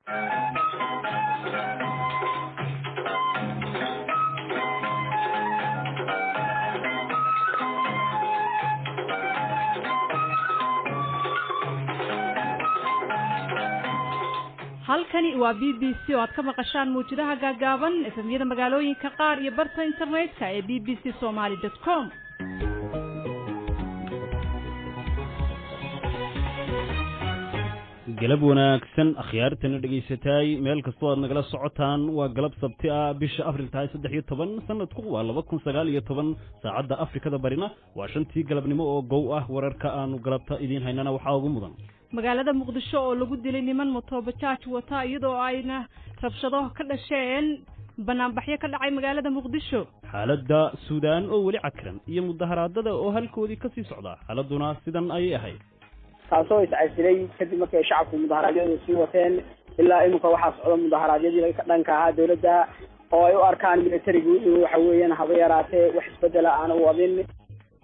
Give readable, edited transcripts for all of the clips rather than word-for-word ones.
Halkani waa BBC oo aad ka maqashaan mawjadaha gaagaaban, FM-yada magaalooyinka qaar iyo barta internetka ee bbcsomali.com. Galab wanaagsan, akhyaartana dhegaysataay meel kastoo aad nagala socotaan. Waa galab Sabti ah, bisha Afril tahay 13, sanadku waa 2019. Saacadda Afrikada Barina waa 5-tii galabnimo oo gow ah. Wararka aanu galabta idiin haynana waxaa ugu mudan: magaalada Muqdisho oo lagu dilay niman motobajaaj wata, iyadoo ayna rabshado ka dhasheen banaanbaxyo ka dhacay magaalada Muqdisho. Xaaladda Suudaan oo weli cakiran iyo mudaharaadada oo halkoodii kasii socda, xaaladuna sidan ayay ahayd. Taasoo iscasilay kadib markii ay shacabku mudaharaadyadu sii wateen. Ilaa iminka waxaa socda mudaharaadyadii ka dhanka ahaa dawladda, oo ay u arkaan militarigu inuu waxa weeyaan haba yaraatee wax isbedela aanu wadin.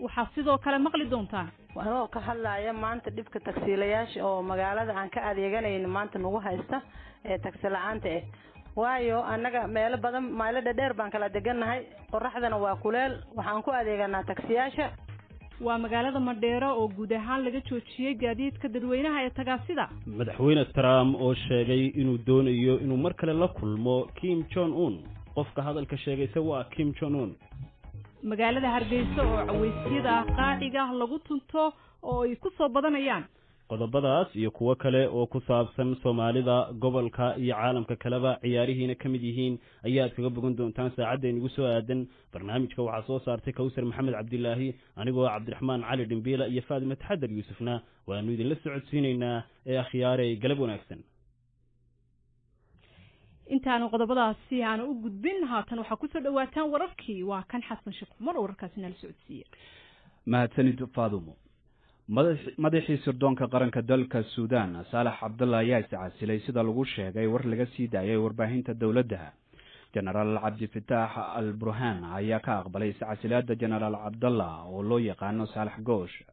Waxaad sidoo kale maqli doontaa: Anoo ka hadlaya maanta dhibka tagsiilayaasha oo magaalada aan ka adeeganayno maanta nagu haysta ee tagsi la-aanta ah, waayo annaga meelo badan, meelo dhadheer baan kala degannahay, qoraxdana waa kuleel, waxaan ku adeeganaa tagsiyaasha. Waa magaalada Madheero oo guud ahaan laga joojiyey gaadiidka dadweynaha ee tagaasida. Madaxweyne Trump oo sheegay inuu doonayo inuu mar kale la kulmo Kim Jong Un. Qofka hadalka sheegayse waa Kim Jong Un. Magaalada Hargeysa oo caweysyada qaaciga lagu tunto oo ay ku soo badanayaan. Qodobadaas iyo kuwo kale oo ku saabsan Soomaalida, gobolka iyo caalamka kaleba, ciyaarihiina ka mid yihiin, ayaad kaga bogan doontaan saacadda inugu soo aadan. Barnaamijka waxaa soo saartay Kawsar Maxamed Cabdilaahi. Anigoo Cabdiraxmaan Cali Dhimbiila iyo Faadima Taxadar Yuusufna waanu idinla socodsiinaynaa ee akhyaarey, galab wanaagsan. Intaanu qodobadaasi aanu u gudbin, haatan waxaa kusoo dhawaataan wararkii. Waa kan Xasan Sheekh Cumar oo wararkaasi nala socodsiiya. Mahadsanid, Faadumo. Madaxii sirdoonka qaranka dalka Suudaan, Saalax Cabdalla, ayaa iscasilay, sida lagu sheegay war laga sii daayay warbaahinta dowladda. Jenaraal Cabdifataax al Burhaan ayaa ka aqbalay iscasilaada Jenaraal Cabdalla oo loo yaqaano Saalax Goosh.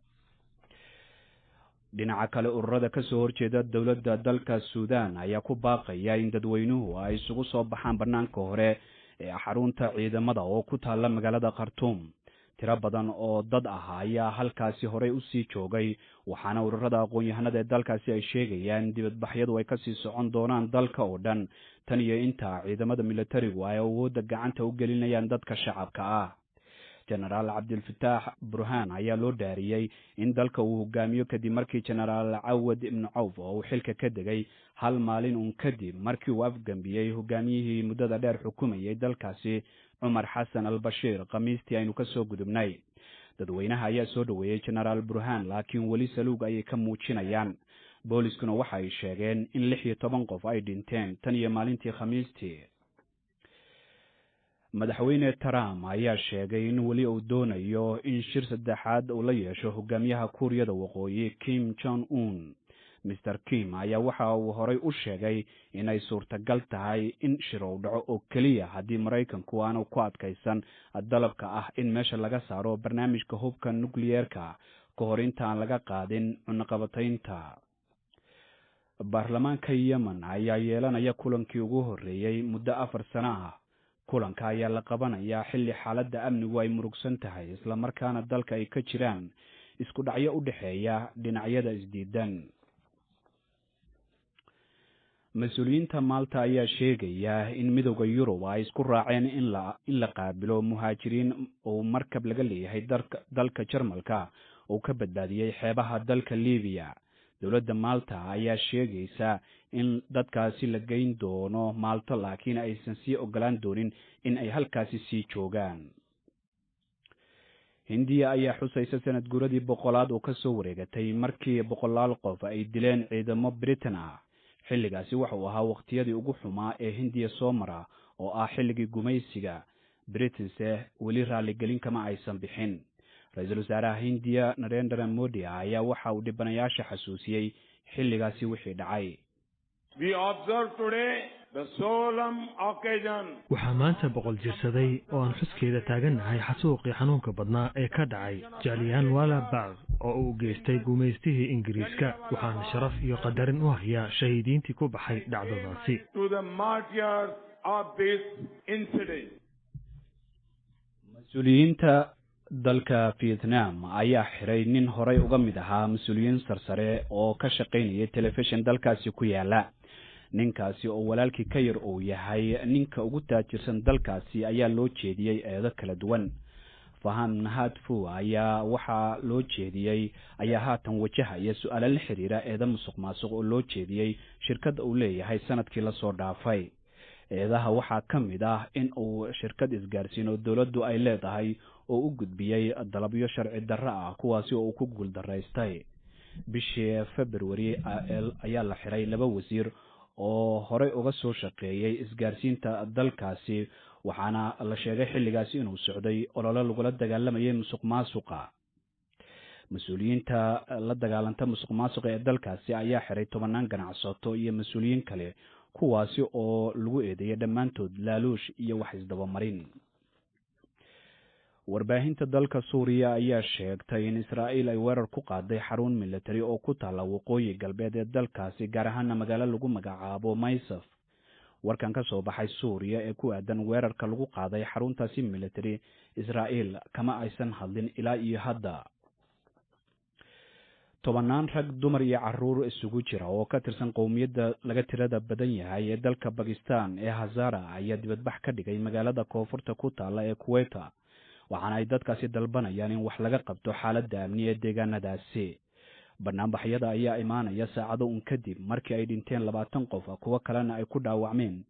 Dhinaca kale, ururada kasoo horjeeda dowladda dalka Suudaan ayaa ku baaqaya in dadweynuhu ay isugu soo baxaan banaanka hore ee xarunta ciidamada oo ku taalla magaalada Khartuum. Tiro badan oo dad ah ayaa halkaasi horey usii joogay, waxaana ururada aqoon-yahanada ee dalkaasi ay sheegayaan in dibadbaxyadu ay kasii socon doonaan dalka oo dhan tan iyo inta ciidamada militarigu ay awoodda gacanta u gelinayaan dadka shacabka ah. Jenaraal Cabdilfataax Burhaan ayaa loo dhaariyey in dalka uu hogaamiyo kadib markii Jenaraal Cawad Ibnu Cawf oo uu xilka ka degay, hal maalin uun kadib markii uu afgambiyey hogaamiyihii muddada dheer xukumayay dalkaasi, Cumar Xasan al Bashiir, Khamiistii aynu kasoo gudubnay. Dadweynaha ayaa soo dhoweeyey Jenaraal Burhaan, laakiin weli saluug ayay ka muujinayaan. Booliskuna waxa ay sheegeen in 16 qof ay dhinteen tan iyo maalintii Khamiistii. Madaxweyne Trump ayaa sheegay in weli uu doonayo in shir saddexaad uu la yeesho hogaamiyaha Kuuriyada Waqooyi, Kim Jong Un. Mr Kim ayaa waxa uu horay u sheegay inay suurtagal tahay in shir uu dhaco oo keliya haddii Maraykanku aanu ku adkaysan dalabka ah in meesha laga saaro barnaamijka hubka nukliyeerka ka hor intaan laga qaadin cunaqabataynta. Baarlamaanka Yemen ayaa yeelanaya kulankii ugu horreeyey muddo 4 sano ah. Kulanka ayaa la qabanayaa xilli xaaladda amnigu ay murugsan tahay, islamarkaana dalka ay ka jiraan isku dhacyo u dhexeeya dhinacyada isdiidan. Mas-uuliyiinta Maalta ayaa sheegaya in Midowda Yurub ay isku raaceen in la qaabilo muhaajiriin uu markab laga leeyahay dalka Jarmalka uu ka badbaadiyey xeebaha dalka Libiya. Dowladda Maalta ayaa sheegaysa in dadkaasi la geyn doono Maalto, laakiin aysan sii ogolaan doonin in ay halkaasi sii joogaan. Hindiya ayaa xusaysa sanad guuradii 100aad oo kasoo wareegatay markii boqolaal qof ay dileen ciidamo Britain ah. Xilligaasi waxa uu ahaa wakhtiyadii ugu xumaa ee Hindiya soo mara, oo ah xilligii gumaysiga Britainse weli raaligelin kama aysan bixin. Ra-iisul wasaaraha Hindiya, Narendra Modi, ayaa waxa uu dhibanayaasha xasuusiyey xilligaasi wixii dhacay. Waxaa maanta 100 jirsaday oo aan xuskeeda taagannahay xasuuqii xanuunka badnaa ee ka dhacay Jallianwala Bagh. oo uu geystay gumaystihii Ingiriiska. Waxaan sharaf iyo qadarin u hayaa shahiidiintii ku baxay dhacdadaasi. To the martyrs of this incident. Mas-uuliyiinta dalka Vietnam ayaa xiray nin horey uga mid ahaa mas-uuliyiin sarsare oo ka shaqaynayay telefishin dalkaasi ku yaala. Ninkaasi oo walaalkii ka yar uu yahay ninka ugu taajirsan dalkaasi ayaa loo jeediyey eedo kala duwan. Faham Nahadfu ayaa waxaa loo jeediyey ayaa haatan wajahaya su-aalo la xiriira eedo musuq maasuq oo loo jeediyey shirkadda uu leeyahay sanadkii lasoo dhaafay. Eedaha waxaa ka mid ah in uu shirkad isgaarsiin oo dowladdu ay leedahay oo u gudbiyey dalabyo sharci darro ah, kuwaasi oo uu ku guuldaraystay. Bishii February ayaa la xiray laba wasiir oo horey uga soo shaqeeyey isgaarsiinta dalkaasi, waxaana la sheegay xilligaasi inuu socday olole lagula dagaalamayay musuq maasuqa. Mas-uuliyiinta la dagaalanta musuq maasuqa ee dalkaasi ayaa xiray tobanaan ganacsato iyo mas-uuliyiin kale, kuwaasi oo lagu eedeeyay dhammaantood laaluush iyo wax isdabamarin. Warbaahinta dalka Suuriya ayaa sheegtay in Israa'iil ay weerar ku qaaday xarun military oo ku taalla waqooyi galbeed ee dalkaasi, gaar ahaana magaalo lagu magacaabo Maysaf. Warkan ka soo baxay Suuriya ee ku aadan weerarka lagu qaaday xaruntaasi military, Israa'iil kama aysan hadlin ilaa iyo hadda. Tobanaan rag, dumar iyo caruur isugu jira oo ka tirsan qowmiyadda laga tirada badan yahay ee dalka Bakistan ee Hazara ayaa dibadbax ka dhigay magaalada koonfurta ku taalla ee Kuweyta, waxaana ay dadkaasi dalbanayaan in wax laga qabto xaaladda amni ee deegaanadaasi. Banaanbaxyada ayaa imaanaya saacado un kadib markii ay dhinteen 20 qof, kuwo kalena ay ku dhaawacmeen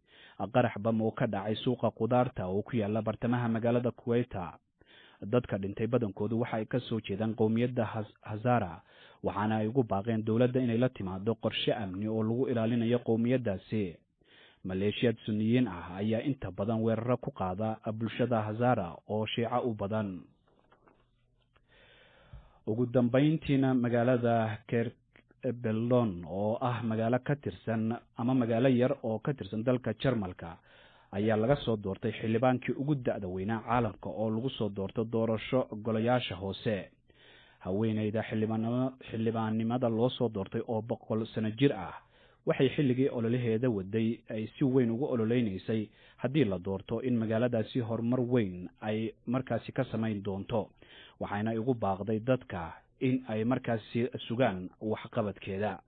qarax bam oo ka dhacay suuqa khudaarta oo ku yaala bartamaha magaalada Kuweyta. Dadka dhintay badankoodu waxa ay ka soo jeedaan qowmiyadda Hazara, waxaana ay ugu baaqeen dowladda inay la timaado qorshe amni oo lagu ilaalinayo qowmiyaddaasi. Maleeshiyad Suniyiin ah ayaa inta badan weeraro ku qaada bulshada Hazara oo Shiico u badan. Ugu dambeyntiina, magaalada Kerbeldon oo ah magaalo ka tirsan ama magaalo yar oo ka tirsan dalka Jarmalka ayaa laga soo doortay xildhibaankii ugu da-da weynaa caalamka oo lagu soo doorto doorasho golayaasha hoose. Haweeneyda xildhibaannimada loo soo doortay oo 100 sano jir ah waxay xilligii ololaheeda waday ay si weyn ugu ololeynaysay haddii la doorto in magaaladaasi horumar weyn ay markaasi ka samayn doonto, waxaana ugu baaqday dadka in ay markaasi sugaan waxqabadkeeda.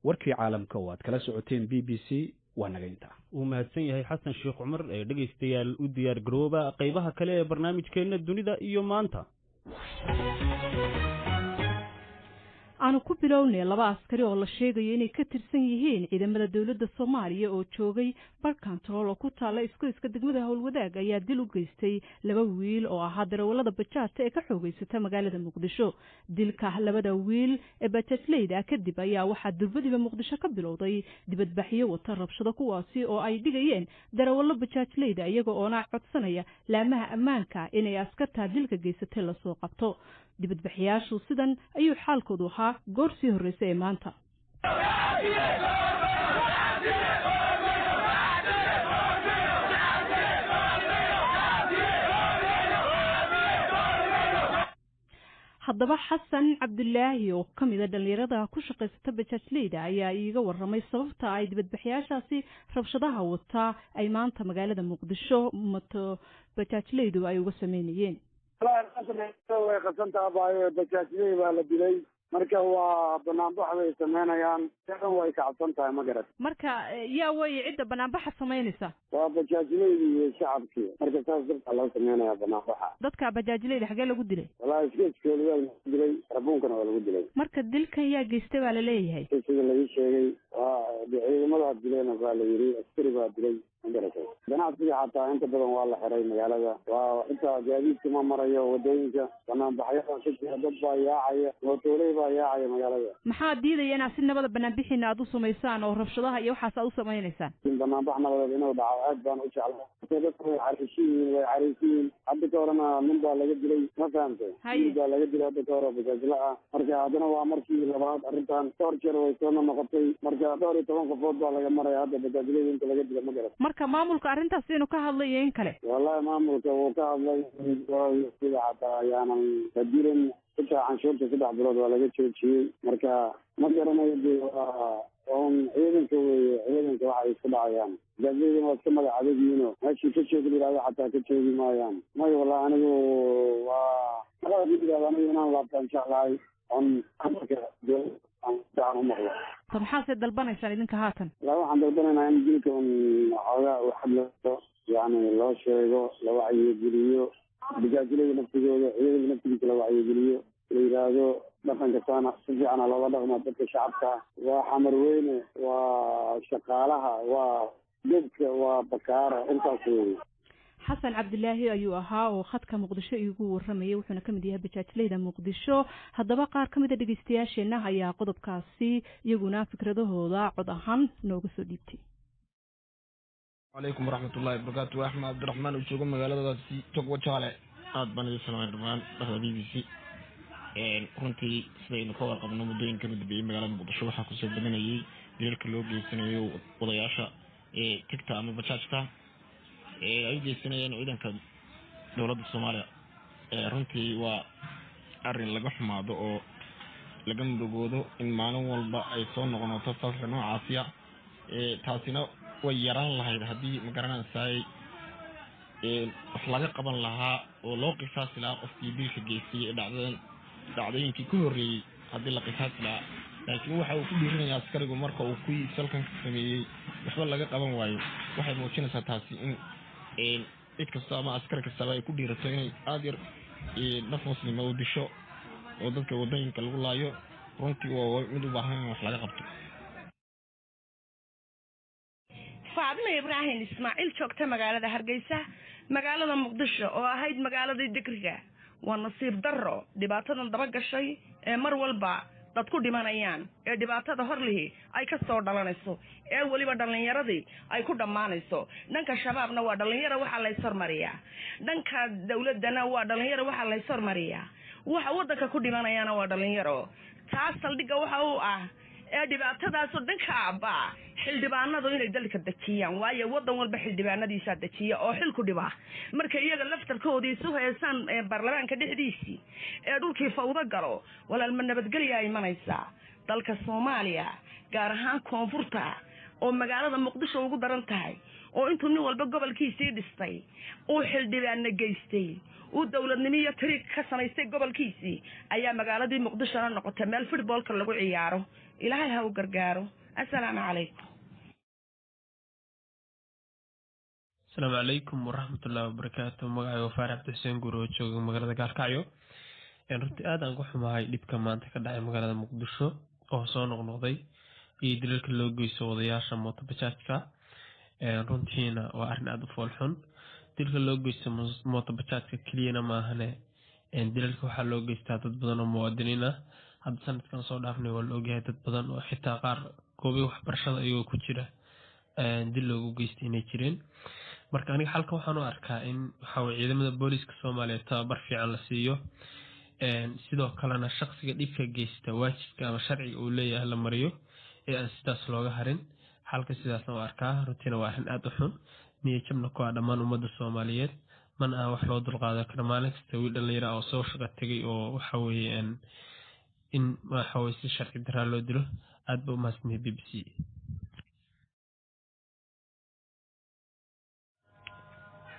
Warkii caalamka oo aad kala socoteen BBC waa naga intaa. Wuu mahadsan yahay Xasan Sheekh Cumar. Ee dhegaystayaal, u diyaar garooba qaybaha kale ee barnaamijkeenna Dunida iyo Maanta. Aanu ku bilownay laba askari oo la sheegayo inay ka tirsan yihiin ciidamada dowladda Soomaaliya oo joogay bar kantarool oo ku taalla isgoyska degmada Howlwadaag ayaa dil u geystay laba wiil oo ahaa darawallada bajaajta ee ka xoogeysata magaalada Muqdisho. Dilka labada wiil ee bajaajleyda kadib ayaa waxaa durbadiiba Muqdisho ka bilowday dibadbaxyo wata rabshado, kuwaasi oo ay dhigayeen darawallo bajaajleyda, iyaga oona codsanaya laamaha ammaanka inay askartaa dilka geysatay lasoo qabto. Dibadbaxyaashu sidan ayuu xaalkoodu ahaa goor sii horreysay ee maanta. Haddaba, Xasan Cabdulaahi oo ka mid a dhallinyarada ku shaqaysata bajaajleyda ayaa iiga waramay sababta ay dibadbaxyaashaasi rabshadaha wataa ay maanta magaalada Muqdisho mato bajaajleydu ay uga sameynayeen. Way qabsantaha baayo, bajaajley baa la dilay, marka waa banaanbax bay sameynayaan, dhan way kacabsan tahay, ma garat? Marka yaa weeye cidda banaanbaxa samaynaysa? Waa bajaajleydi iyo shacabkii, marka saas dartaa loo sameynaya banaanbaxa. Dadka bajaajleyda xagee lagu dilay? Wallahi iska waa lagu dilay, rabuunkana waa lagu dilay. Marka dilkan yaa geystay baa laleeyahay? Sida laga sheegay waa ciidamada dileen baa la yiri, askari baa dilay, ma garatay? Ganacsiga xataa inta badan waa la xiray magaalada, waa xitaa gaadiidka ma marayo wadooyinka, banaanbaxyada ka jira, dad baa yaacaya, mootoley baa yaacaya magaalada. Maxaa diidaya inaad si nabada banaanbixiina aada u samaysaan oo rabshadaha iyo waxaas aad u samaynaysaan? Banaanbax nabadeed inuu dhaco aad baan u jeclay. Dadku way cariisan yihiin, way cariisan yihiin. Hadda ka horena nin baa laga dilay, ma fahamtay? Nin baa laga dilay hadda ka hore bajaajla ah, marka haddana waa markii labaad arrintan, dhowr jeer way soo noqotay, marka dhowr iyo toban qofood baa laga maraya hadda bajaajlada inta laga dila, ma garat? Marka maamulka arrintaas inuu ka hadlay iyo in kale? Wallahi maamulka wuu ka hadlay, sida xataa ayaanan la dilin, xitaa canshuurta 3 bilood waa laga joojiyey. Marka ma garanayo de, waa un ciidanka weeye, ciidanka waxay isku dhacayaan. Bajaajyadina waa iska magac adag yihiino, meeshii ka joogi la yidhahdo xataa ka joogi maayaan. May, wallahi anigu waa la yidhahdo, anigu inaan laabtaan jeclahay on amarka dowladda aan fiican u maqlo. Ta maxaase dalbanaysaan idinka haatan? La waxaan dalbanaynaa in dilka un xoogaa uu xadlao, yacni loo sheego, la wacyigeliyo bajaajilada naftigooda, ciidanka naftigiisa la wacyigeliyo, la yidhaahdo dhaqanka saana si fiicana loola dhaqma dadka shacabka. Waa Xamar Weyne, waa shaqaalaha, waa dedka, waa Bakaara, intaas weeye. Xasan Cabdilaahi ayuu ahaa oo khadka Muqdisho iigu waramayay, wuxuuna kamid yahay bajaajleyda Muqdisho. Haddaba qaar ka mid a dhegeystayaasheenna ayaa qodobkaasi iyaguna fikradahooda cod ahaan nooga soo dhiibtay. Calaykum waraxmatullahi wabarakaatu. Axmed Cabdiraxmaan oo joogo magaaladaasi Togwajaale, aad baan idin salaamay dhammaan dhexda BBC. Runtii sidaynu ka warqabno, muddooyinkan u dambeeyey magaalada Muqdisho waxaa kusoo badanayay dilalka loo geysanayo wadayaasha tigta ama bajaajka ay u geysanayeen ciidanka dowladda Soomaaliya. Runtii waa arrin laga xumaado oo laga mudugoodo in maalin walba ay soo noqnoto falka noocaasiya. Taasina way yaraan lahayd haddii, magaranaysaay, wax laga qaban lahaa oo loo qisaasi lahaa qofkii dilka geystay ee dhacdadan, dhacdooyinkii ka horreeyey haddii la qisaasi lahaa. Laakiin waxa uu ku dhiirinaya askarigu marka uu kuwii salkan ka sameeyey waxba laga qaban waayo, waxay muujinaysaa taasi in cid kasta ama askar kastaba ay ku dhiirato inay aada yar naf muslima u disho oo dadka wadooyinka lagu laayo. Runtii waa mid u baahan in wax laga qabto. Faadimo Ibraahim Ismaaciil, joogta magaalada Hargeysa. Magaalada Muqdisho oo ahayd magaaladii digriga, waa nasiib darro dhibaatadan daba gashay ee mar walba dad ku dhimanayaan, ee dhibaatada horlihi ay ka soo dhalanayso, ee weliba dhallinyaradii ay ku dhammaanayso. Dhanka Shabaabna waa dhallinyaro waxaa lays hormariyaa, dhanka dowladdana waa dhallinyaro waxaa lays hormariyaa, waxa waddanka ku dhimanayaana waa dhallinyaro. Taas saldhigga waxa uu ah ee dhibaatadaasoo dhanka aabba xildhibaanadu inay dalka dejiyaan, waayo waddan walba xildhibaanadiisaa dejiya oo xil ku dhiba. Marka iyaga laftarkoodii isu heesaan baarlamaanka dhexdiisii ee dhulkii fawdo galo, walaal, ma nabadgelyaa imanaysaa dalka Soomaaliya, gaar ahaan koonfurta oo magaalada Muqdisho ugu daran tahay, oo intuu nin walba gobolkiisii dhistay uu xildhibaana geystay, uu dowladnimo iyo tariig ka samaystay gobolkiisii, ayaa magaaladii Muqdishona noqotay meel footballka lagu ciyaaro. Ilaahay ha u gargaaro. Assalaamu calaykum. Asalaamu calaykum waraxmatullahi wabarakaatu. Magacayga Faarax Cabdi Xuseen Guur oo jooga magaalada Gaalkacyo. Runtii aad aan ku xumahay dhibka maanta ka dhacay magaalada Muqdisho oo soo noqnoqday iyo dilalka loo geysto wadayaasha mootobajaajka. Runtiina waa arrin aada u foolxun dilka loo geysto mootobajaajka keliyana maahane, dilalka waxaa loo geystaa dad badan oo muwaadiniin ah. Hadda sanadkan soo dhaafnay waa la ogyahay dad badan oo xitaa qaar goobihi waxbarashada iyagoo ku jira dil loogu geystay inay jireen. Marka aniga xalka waxaan u arkaa in waxaweye ciidamada booliiska Soomaaliya tababar fiican la siiyo, sidoo kalena shaqsiga dhibka geysta waajibka ama sharciga uu leeyahay la mariyo ee aan sidaas looga harin. Xalka sidaasna u arkaa. Runtiina waa arrin aada u xun, niyad jabna ku ah dhammaan ummadda Soomaaliyeed. Mana aha wax loo dulqaadan karo maalin kasta wiil dhalinyara oo soo shaqo tegay oo waxaweeye in waxaweye si sharci daraa loo dilo. Aad ba umahadsantahay BBC.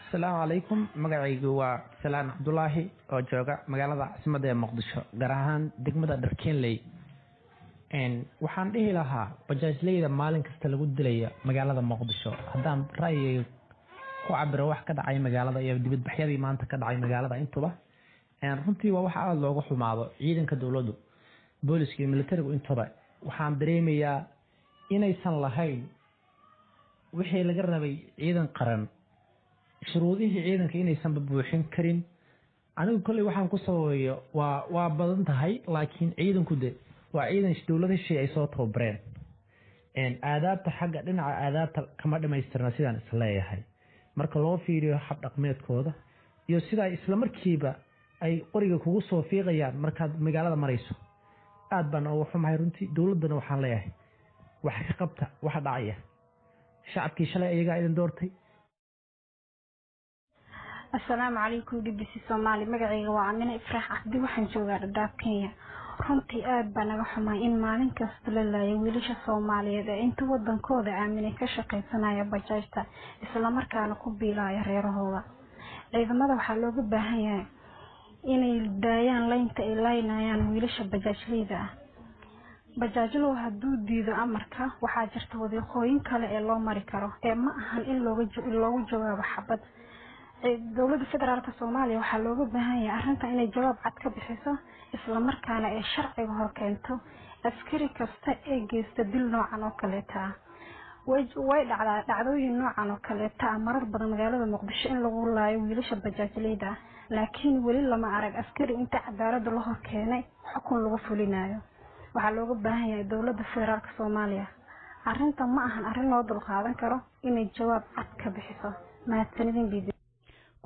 Asalaamu calaykum. Magacaygu waa Salaan Cabdulaahi oo jooga magaalada caasimadda ee Muqdisho, gaar ahaan degmada Dharkenley. Waxaan dhihi lahaa bajaajleyda maalin kasta lagu dilaya magaalada Muqdisho, haddaan ra'yigayga ku cabiro wax ka dhacay magaalada iyo dibadbaxyadii maanta ka dhacay magaalada intuba, runtii waa wax aada looga xumaado. Ciidanka dowladdu, booliska iyo militarigu intuba, waxaan dareemayaa inaysan lahayn wixii laga rabay ciidan qaran, shuruudihii ciidanka inaysanba buuxin karin. Anigu kolley waxaan ku sababayo waa badan tahay, laakiin ciidanku de waa ciidan dowlada shay ay soo tababareen. Aadaabta, xagga dhinaca aadaabta kama dhamaystirna sidaan isleeyahay marka loo fiiriyo hab dhaqmeedkooda iyo sida ay isla markiiba ay qoriga kugu soo fiiqayaan markaad magaalada marayso. Aad baan uga xumahay runtii. Dowladdana waxaan leeyahay wax ka qabta waxa dhacaya. Shacabkii shalay ayagaa idin doortay. Asalaamu calaykum BBC Soomaali, magacayga waa Amine Ifraax Cabdi, waxaan joogaa Dhadhaab, Kenya. Runtii aad baa naga xumaay in maalin kasta la laayo wiilasha Soomaaliyeed ee inta wadankooda aaminay ka shaqaysanaya bajaajta, islamarkaana ku biilaya reerahooda. Ciidamada waxaa looga baahan yahay inay daayaan laynta ay laynayaan wiilasha bajaajleyda ah. Bajaajlow hadduu diido amarka, waxaa jirta wadiiqooyin kale ee loo mari karo, ee ma ahan in loogu jawaabo xabad. Dowladda Federaalka Soomaaliya waxaa looga baahan yahay arrinta inay jawaab cad ka bixiso, islamarkaana ay sharciga hor keento askari kasta ee geysta dil noocan oo kaleeta ah. Way dhacdaa dhacdooyin noocan oo kaleeta ah marar badan magaalada Muqdisho in lagu laayo wiilasha bajaajleyda ah, laakiin weli lama arag askari inta cadaaladda la hor keenay xukun lagu fulinayo. Waxaa looga baahan yahay dowladda Federaalka Soomaaliya, arrinta ma ahan arrin loo dulqaadan karo, inay jawaab cad ka bixiso. Mahadsanidin b.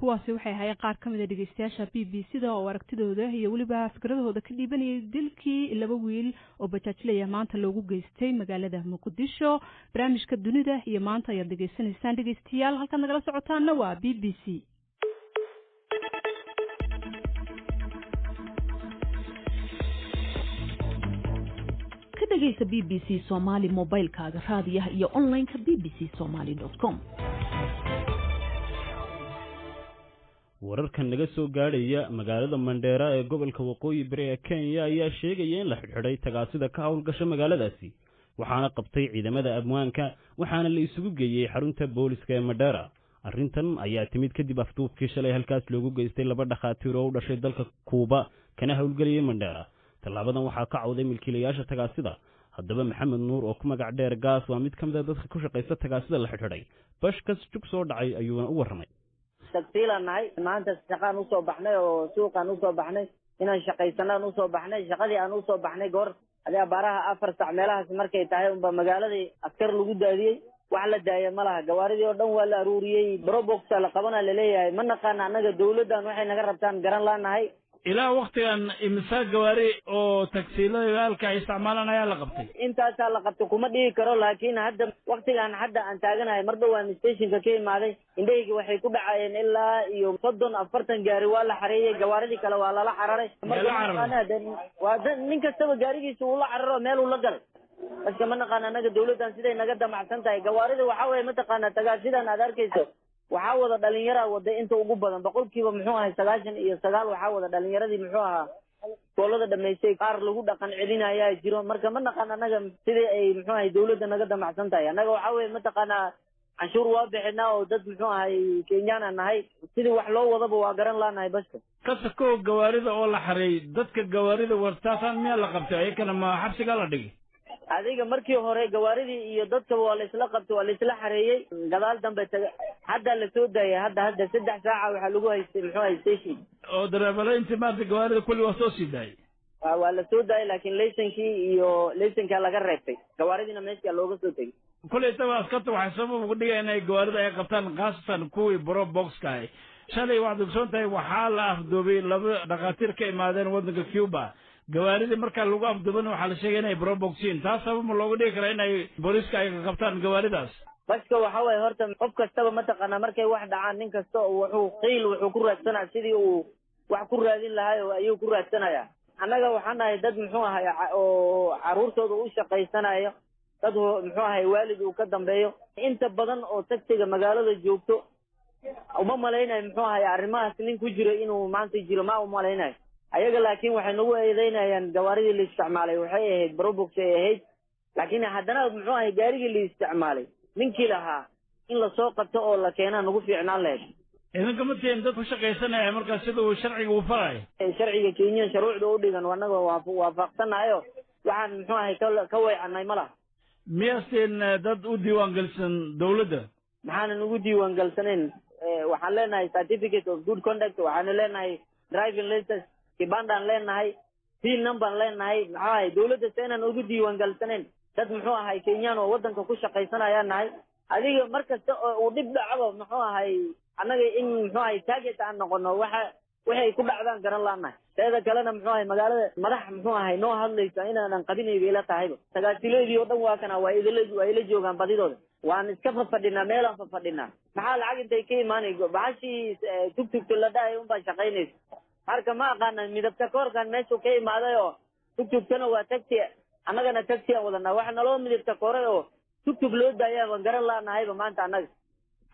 Kuwaasi waxay ahaayeen qaar ka mid a dhegeystayaasha BBC da oo aragtidooda iyo weliba fikradahooda ka dhiibanayay dilkii laba wiil oo bajaajlaya maanta loogu geystay magaalada Muqdisho. Barnaamijka Dunida iyo Maanta ayaad dhegeysanaysaan dhegeystayaal, halkaad nagala socotaana waa BBC. Ka dhegaysa BBC Soomaali mobilkaaga, raadiyaha iyo online-ka bbcsomali.com. Wararkan naga soo gaadhaya magaalada Mandheera ee gobolka Waqooyi Bari ee Kenya ayaa sheegaya in la xidhxidhay tagaasida ka howlgasha magaaladaasi, waxaana qabtay ciidamada ammaanka, waxaana la isugu geeyey xarunta booliska ee Mandheera. Arrintan ayaa timid kadib afduubkii shalay halkaas loogu geystay laba dhakhaatiir oo u dhashay dalka Kuuba kana howlgelayay Mandheera. Tallaabadan waxaa ka cawday milkiilayaasha tagaasida. Haddaba Maxamed Nuur oo ku magac dheer Gaas waa mid ka mid a dadka ku shaqaysta tagaasida la xidhxidhay. Bashkas jug soo dhacay ayuuna u warramay. Tagsiilaan nahay. Maanta shaqaan usoo baxnay oo suuqaan usoo baxnay, inaan shaqaysanaan usoo baxnay. Shaqadii aan usoo baxnay goor adi abaaraha 4 sac meelahaas markay tahay unba magaaladii askar lagu daadiyey. Wax la daaya ma laha, gawaaridii oo dhan waa la aruuriyey. Probox-a la qabana laleeyahay. Ma naqaana annaga dawladdan waxay naga rabtaan garan laanahay. Ilaa waktigan imisa gawaari oo tagsiilada halka ay isticmaalaan ayaa la qabtay? Intaasaa la qabtay kuma dhigi karo, laakiin hadda waktigan hadda aan taaganahay, mar dhowaan stationka ka imaaday, indhahayga waxay ku dhacayeen ilaa iyo 30 40 gaari waa la xareeyey. Gawaaridii kale waa lala cararay. Waa nin kastaba gaarigiisa uu la cararo, meel uu la galay. Marka ma naqaana annaga dawladdan siday naga damacsan tahay. Gawaarida waxaa weeye, mataqaana, tagaasidan aad arkayso waxaa wada dhalinyara wada inta ugu badan, boqolkiiba muxuu ahay 99 waxaa wada dhalinyaradii muxuu ahaa iskoolada dhamaystay, qaar lagu dhaqan celinayaa jiro. Marka ma naqaan annaga sidii ay muxuu ahay dawladda naga damacsan tahay. Annaga waxaa weye, mataqaanaa, canshuur waa bixinaa oo dad muxuu ahay Kenyaan aan nahay. Sidii wax loo wadaba waa garan laanahay baska. Kasakow gawaarida oo la xareeyey, dadka gawaarida wartaasaan miyaa la qabtay ayakana ma xabsigaa la dhigay? Adiga markii hore gawaaridii iyo dadkaba waa laisla qabtay, waa laisla xareeyey. Gadaal dambe taga hadda la soo daayay. Hadda 3 saaca waxaa lagu haystay muxuu ahay station. Oo dareebalayntii maanta gawaarida kulli waa soo sii daayay? Waa la soo daayay, laakiin laysankii iyo laysankaa laga reebtay, gawaaridiina meesha looga soo tegay. Kulley taba askarta waxay sabab uga dhigaya inay gawaarida ay qabtaan, khaasatan kuwii Probox-ka ahay. Shalay waxaad ogsoon tahay waxaa la afduubay laba dhakhaatiir ka imaadeen waddanka Cuba. Gawaaridii markaa lagu afduubana waxaa la sheegay inay Probox-iin. Taas sabab ma looga dhigi karaa inay booliiska ay qabtaan gawaaridaas? Baska waxa waaye, horta qof kastaba, mataqaanaa, markay wax dhacaan nin kasta oo wuxuu qiil wuxuu ku raadsanaya sidii uu wax ku raadin lahay oo ayuu ku raadsanaya. Annaga waxaan nahay dad muxuu ahay oo caruurtooda u shaqaysanayo, dad muxuu ahay waalid uu ka dambeeyo. Inta badan oo tagsiga magaalada joogto uma malaynayo muxuu ahay arrimahaas nin ku jiro inuu maanta jiro, ma umalaynayo ayaga. Laakiin waxay nagu eedeynayaan gawaaridii la isticmaalay waxay ahayd Probox ay ahayd, laakiin haddana muxuu ahay gaarigii la isticmaalay ninkii lahaa in lasoo qabto oo la keenaa nagu fiicnaan lahayd. Idinka ma tihiin dad ku shaqaysanaya markaa sida uu sharciga uu farayo? Sharciga Kenya shuruucda u dhigan annaga waafaqsanahayo, waxaan muxuu ahay ka weecanay ma laha. Miyaastiin dad u diiwaan gelisan dawladda? Maxaanan ugu diiwaan galsanayn? Waxaan leenahay certificate of good conduct, waxaanu leenahay driving license, kibandaan leenahay, PIN number-an leenahay. Muxuu ahay dawladda se inaan ugu diiwaan galsanayn? Dad muxuu ahay Kenyaan oo waddanka ku shaqaysanayaan nahay. Adiga mar kasta oo uu dhib dhacdo muxuu ahay annaga in muxuu ahay target aan noqono, waxa waxay ku dhacdaan garan laanahay. Teeda kalena muxuu ahay magaalada madax muxuu ahay noo hadlaysa inaanan qabinay bay ila tahayba. Tagaasileedii oo dhan waa kana, waa idila, waa ila joogaan badidooda. Waan iska fafadhinaa, meelaan fafadhinaa. Maxaa lacag intay ka imaanay? Bahashii tugtugta la dhahay unbaa shaqaynaysa. Marka ma aqaana midabta koorkan meeshuu ka imaaday, oo tugtugtana waa tagsi, annagana tagsi aan wadanaa. Waxa naloo midabta kooray oo tugtug loo daaya waan garan laanahayba maanta annaga.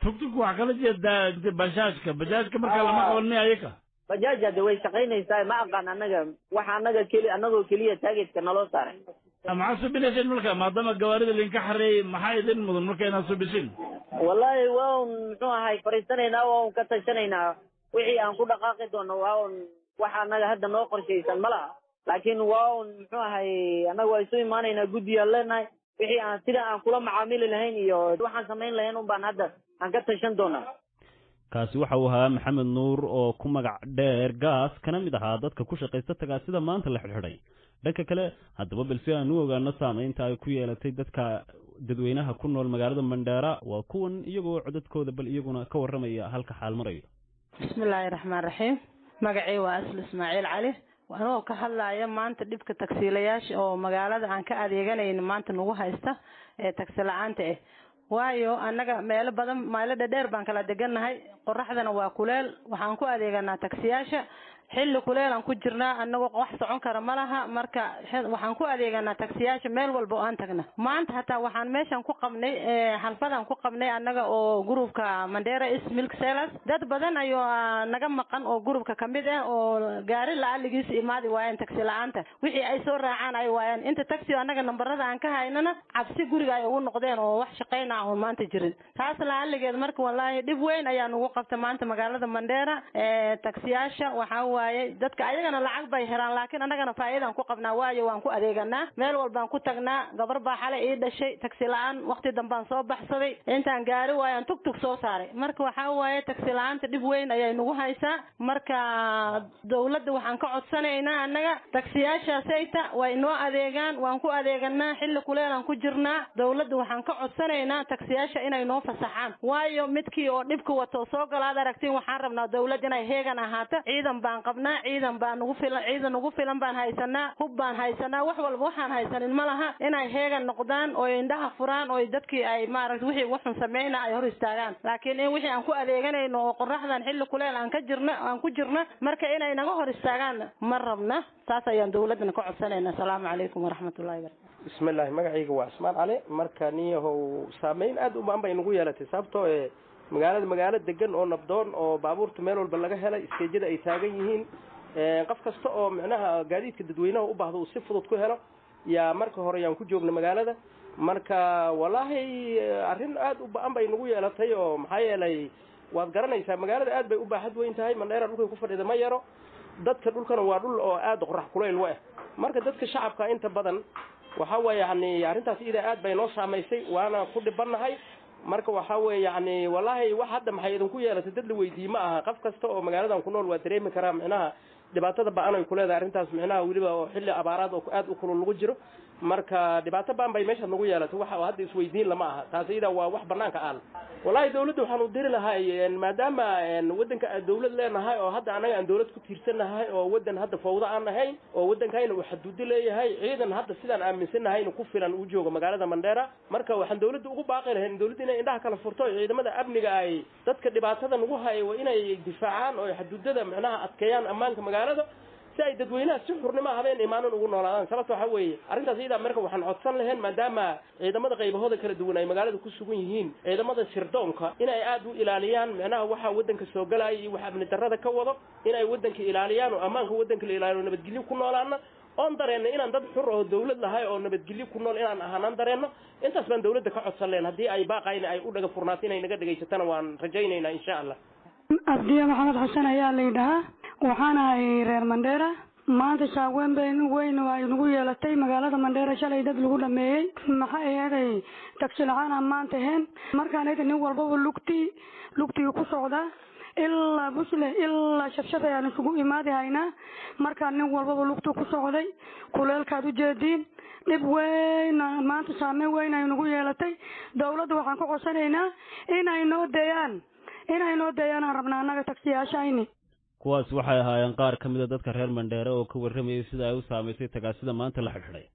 Tugtug waxaa kala jeedaa inta bajaajka, bajaajka marka lama qaban miya ayaka? Bajaaj hadda way shaqaynaysaa. Ma aqaan annaga waxa annaga keli, annagoo keliya taageedka naloo saaray. Maxaa subinaysin marka, maadaama gawaarida linka xareeyey? Maxaa idin mudan marka inaad subisin? Wallahi waa un muxuu ahay, fariisanaynaa, waa un ka tashanaynaa wixii aan ku dhaqaaqi doono. Waa un waxa annaga hadda noo qorshaysan ma laha, laakiin waa un muxuu ahay, annaga waa isu imaanaynaa, guddiyaan leenahay. Wixii aan sida aan kula macaamili lahayn iyo waxaan samayn lahayn un baan hadda aan ka tashan doonaa. Kaasi waxa uu ahaa Maxamed Nuur oo ku magac dheer Gaas, kana mid ahaa dadka ku shaqaysta tagaasida maanta la xidhxidhay. Dhanka kale haddaba, balse aan u ogaano saameynta ay ku yeelatay dadka dadweynaha ku nool magaalada Mandheera, waa kuwan iyagoo codadkooda bal iyaguna ka warramaya halka xaal marayo. Bismillaahi raxmaan raxiim. Magacay waa Asli Ismaaciil Cali, anoo ka hadlaya maanta dhibka tagsiilayaasha oo magaalada aan ka adeeganayno maanta nagu haysta ee tagsi la-aanta ah. Waayo annaga meelo badan, meelo dhadheer baan kala degannahay, qoraxdana waa kuleel. Waxaan ku adeeganaa tagsiyaasha xilli kuleelaan ku jirnaa, annagoo wax socon kara ma laha. Marka waxaan ku adeeganaa tagsiyaasha meel walba oo aan tagna. Maanta hataa waxaan meeshan ku qabnay xalfadaan ku qabnay annaga oo groupka Mandera East Milk Sellers. Dad badan ayuu naga maqan oo groupka kamid ah oo gaari la-aligiisa imaadi waayeen, tagsi la-aanta wixii ay soo raacaan ay waayeen. Inta tagsi annaga nambarada aan ka haynana cabsi guriga ay ugu noqdeen oo wax shaqayna oon maanta jirin taas la-aligeed. Marka wallaahi dhib weyn ayaa nagu qabta maanta magaalada Mandera tagsiyaasha. Waxaa waaye dadka ayagana lacag bay helaan, laakiin annagana faa'iidaan ku qabnaa, waayo waan ku adeeganaa, meel walbaan ku tagnaa. Gabar baa xalay ii dhashay, tagsi la-aan waqti dambaan soo baxsaday, intaan gaari waayaan tugtug soo saaray. Marka waxaa waaye tagsi la-aanta dhib weyn ayay nagu haysaa. Marka dawladda waxaan ka codsanaynaa annaga tagsiyaashaasayta way noo adeegaan, waan ku adeeganaa, xilli kuleelaan ku jirnaa. Dawladda waxaan ka codsanaynaa tagsiyaasha inay noo fasaxaan, waayo midkii oo dhibka wato soo gala aad aragtiin. Waxaan rabnaa dawlad inay heegan ahaato. Ciidan baan qabnaa, ciidan baa nagu filan, ciidan nagu filan baan haysanaa, hub baan haysanaa, wax walba waxaan haysanin ma laha. Inay heegan noqdaan oo indhaha furaan oo dadkii ay maaragta wixii waxun sameyna ay hor istaagaan, laakiin in wixii aan ku adeeganayno oo qoraxdan xilli kuleel aan ka jirna aan ku jirna, marka inay naga hor istaagaan ma rabna. Saas ayaan dawladana ka codsanayna. Asalaamu calaykum waraxmatullahi barakatu. Bismillahi, magacayga waa Ismaan Cali. Marka niyahow, saameyn aada u baan bay nagu yeelatay, sababtoo ee magaalada magaalo degan oo nabdoon oo baabuurta meel walba laga helay, iskeejada ay taagan yihiin, qof kasta oo micnaha gaadiidka dadweynaha u baahdo uu si fudud ku helo yaa marka hore yaan ku joogna magaalada. Marka wallaahi arrin aada u ba-an bay nagu yeelatay, oo maxaa yeelay waad garanaysaa magaalada aad bay u baaxad weyn tahay. Mandheera dhulkay ku fadhida ma yaro, dadka dhulkana waa dhul oo aada qorax kulayl u ah. Marka dadka shacabka inta badan waxa weeye yani arrintaas ida aad bay noo saamaysay, waana ku dhibannahay. Marka waxa weeye yani wallaahi wax hadda maxay idinku yeelatay dad la weydiiye ma aha. Qof kasta oo magaaladan ku nool waa dareemi karaa micnaha dhibaatada ba-an ay ku leedahay arrintaas, micnaha weliba oo xilli abaaraad oo aad u kulul lagu jiro. Marka dhibaato baan bay meeshaad nagu yeelatay, waxa hadda isweydiin lama aha, taas iyada waa wax banaanka aal. Wallaahi dawladda waxaan u diri lahay, maadaama waddanka aan dawlad leenahay oo hadda annaga aan dawlad ku tiirsannahay oo waddan hadda fawdo aan ahayn oo waddankayna uu xaduudo leeyahay, ciidan hadda sidaan aaminsannahayna ku filan uu joogo magaalada Mandheera. Marka waxaan dawladda ugu baaqi lahayn dawladda inay indhaha kala furto oo ciidamada amniga ay dadka dhibaatada nagu haya waa inay difaacaan oo xaduudada micnaha adkeeyaan ammaanka magaalada, si ay dadweynaha si xurnimo habeen imaanan ugu noolaadaan. Sababta waxaa weeye arrintaas iyadaa marka waxaan codsan lahayn, maadaama ciidamada qaybahooda kala duwan ay magaalada ku sugan yihiin, ciidamada sirdoonka inay aada u ilaaliyaan micnaha waxa waddanka soo galaya iyo waxa amni darrada ka wado, inay waddanka ilaaliyaan oo ammaanka waddanka la ilaaliyo, nabadgelyo ku noolaana oon dareenno inaan dad xur oo dawlad lahay oo nabadgelyo ku nool inaan ahaanaan dareenno. Intaas baan dawladda ka codsan lahayn. Haddii ay baaqayna ay u dhaga furnaato inay naga dhegaysatana waan rajaynaynaa insha Allah. Abdiya Maxamed Xasan ayaa la yidhahaa, waxaan ahay reer Mandheera. Maanta shaaweyn bayn weyn ay nagu yeelatay magaalada Mandheera. Shalay dad lagu dhameeyey, maxay ahaday tagsi la-aan aan maanta ahayn. Markaan ega nin walbaba lugtii lugtii ku socdaa ilaa Busle ilaa Shabshab ayaan isugu imaadi haynaa. Markaan nin walbaba lugtuu ku socday, kuleelkaad u jeediin, dhib weyn maanta saameyn weyn ay nagu yeelatay. Dawladda waxaan ku codsanaynaa inay noo dayaan, inay noo dayaan aan rabnaa annaga tagsiyaashayni. Kuwaas waxay ahaayeen qaar ka mid a dadka reer Mandheere oo ka warramayay sida ay u saamaysay tagaasida maanta la xidhxidhay.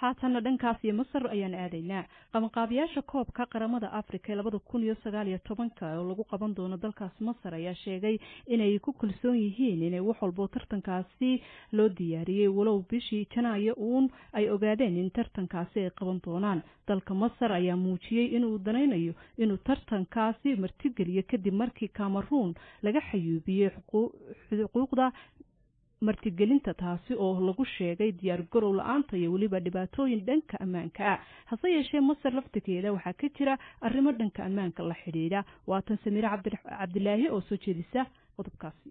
Haatanna dhankaas iyo Masar ayaan aadaynaa. Qabanqaabiyaasha koobka qaramada Afrika ee 2019-ka oo lagu qaban doono dalkaas Masar ayaa sheegay inay ku kalsoon yihiin inay wax walbo tartankaasi loo diyaariyey, walow bishii Janaayo uun ay ogaadeen in tartankaasi ay qaban doonaan. Dalka Masar ayaa muujiyey inuu danaynayo inuu tartankaasi martigeliyo kadib markii Cameroon laga xayuubiyey xuquuqda martigelinta, taasi oo lagu sheegay diyaar garow la-aanta iyo weliba dhibaatooyin dhanka ammaanka ah. Hase yeeshee, Masar laftigeeda waxaa ka jira arrimo dhanka ammaanka la xidhiidha. Waatan Samiire Cabdilaahi oo soo jeedisa qodobkaasi.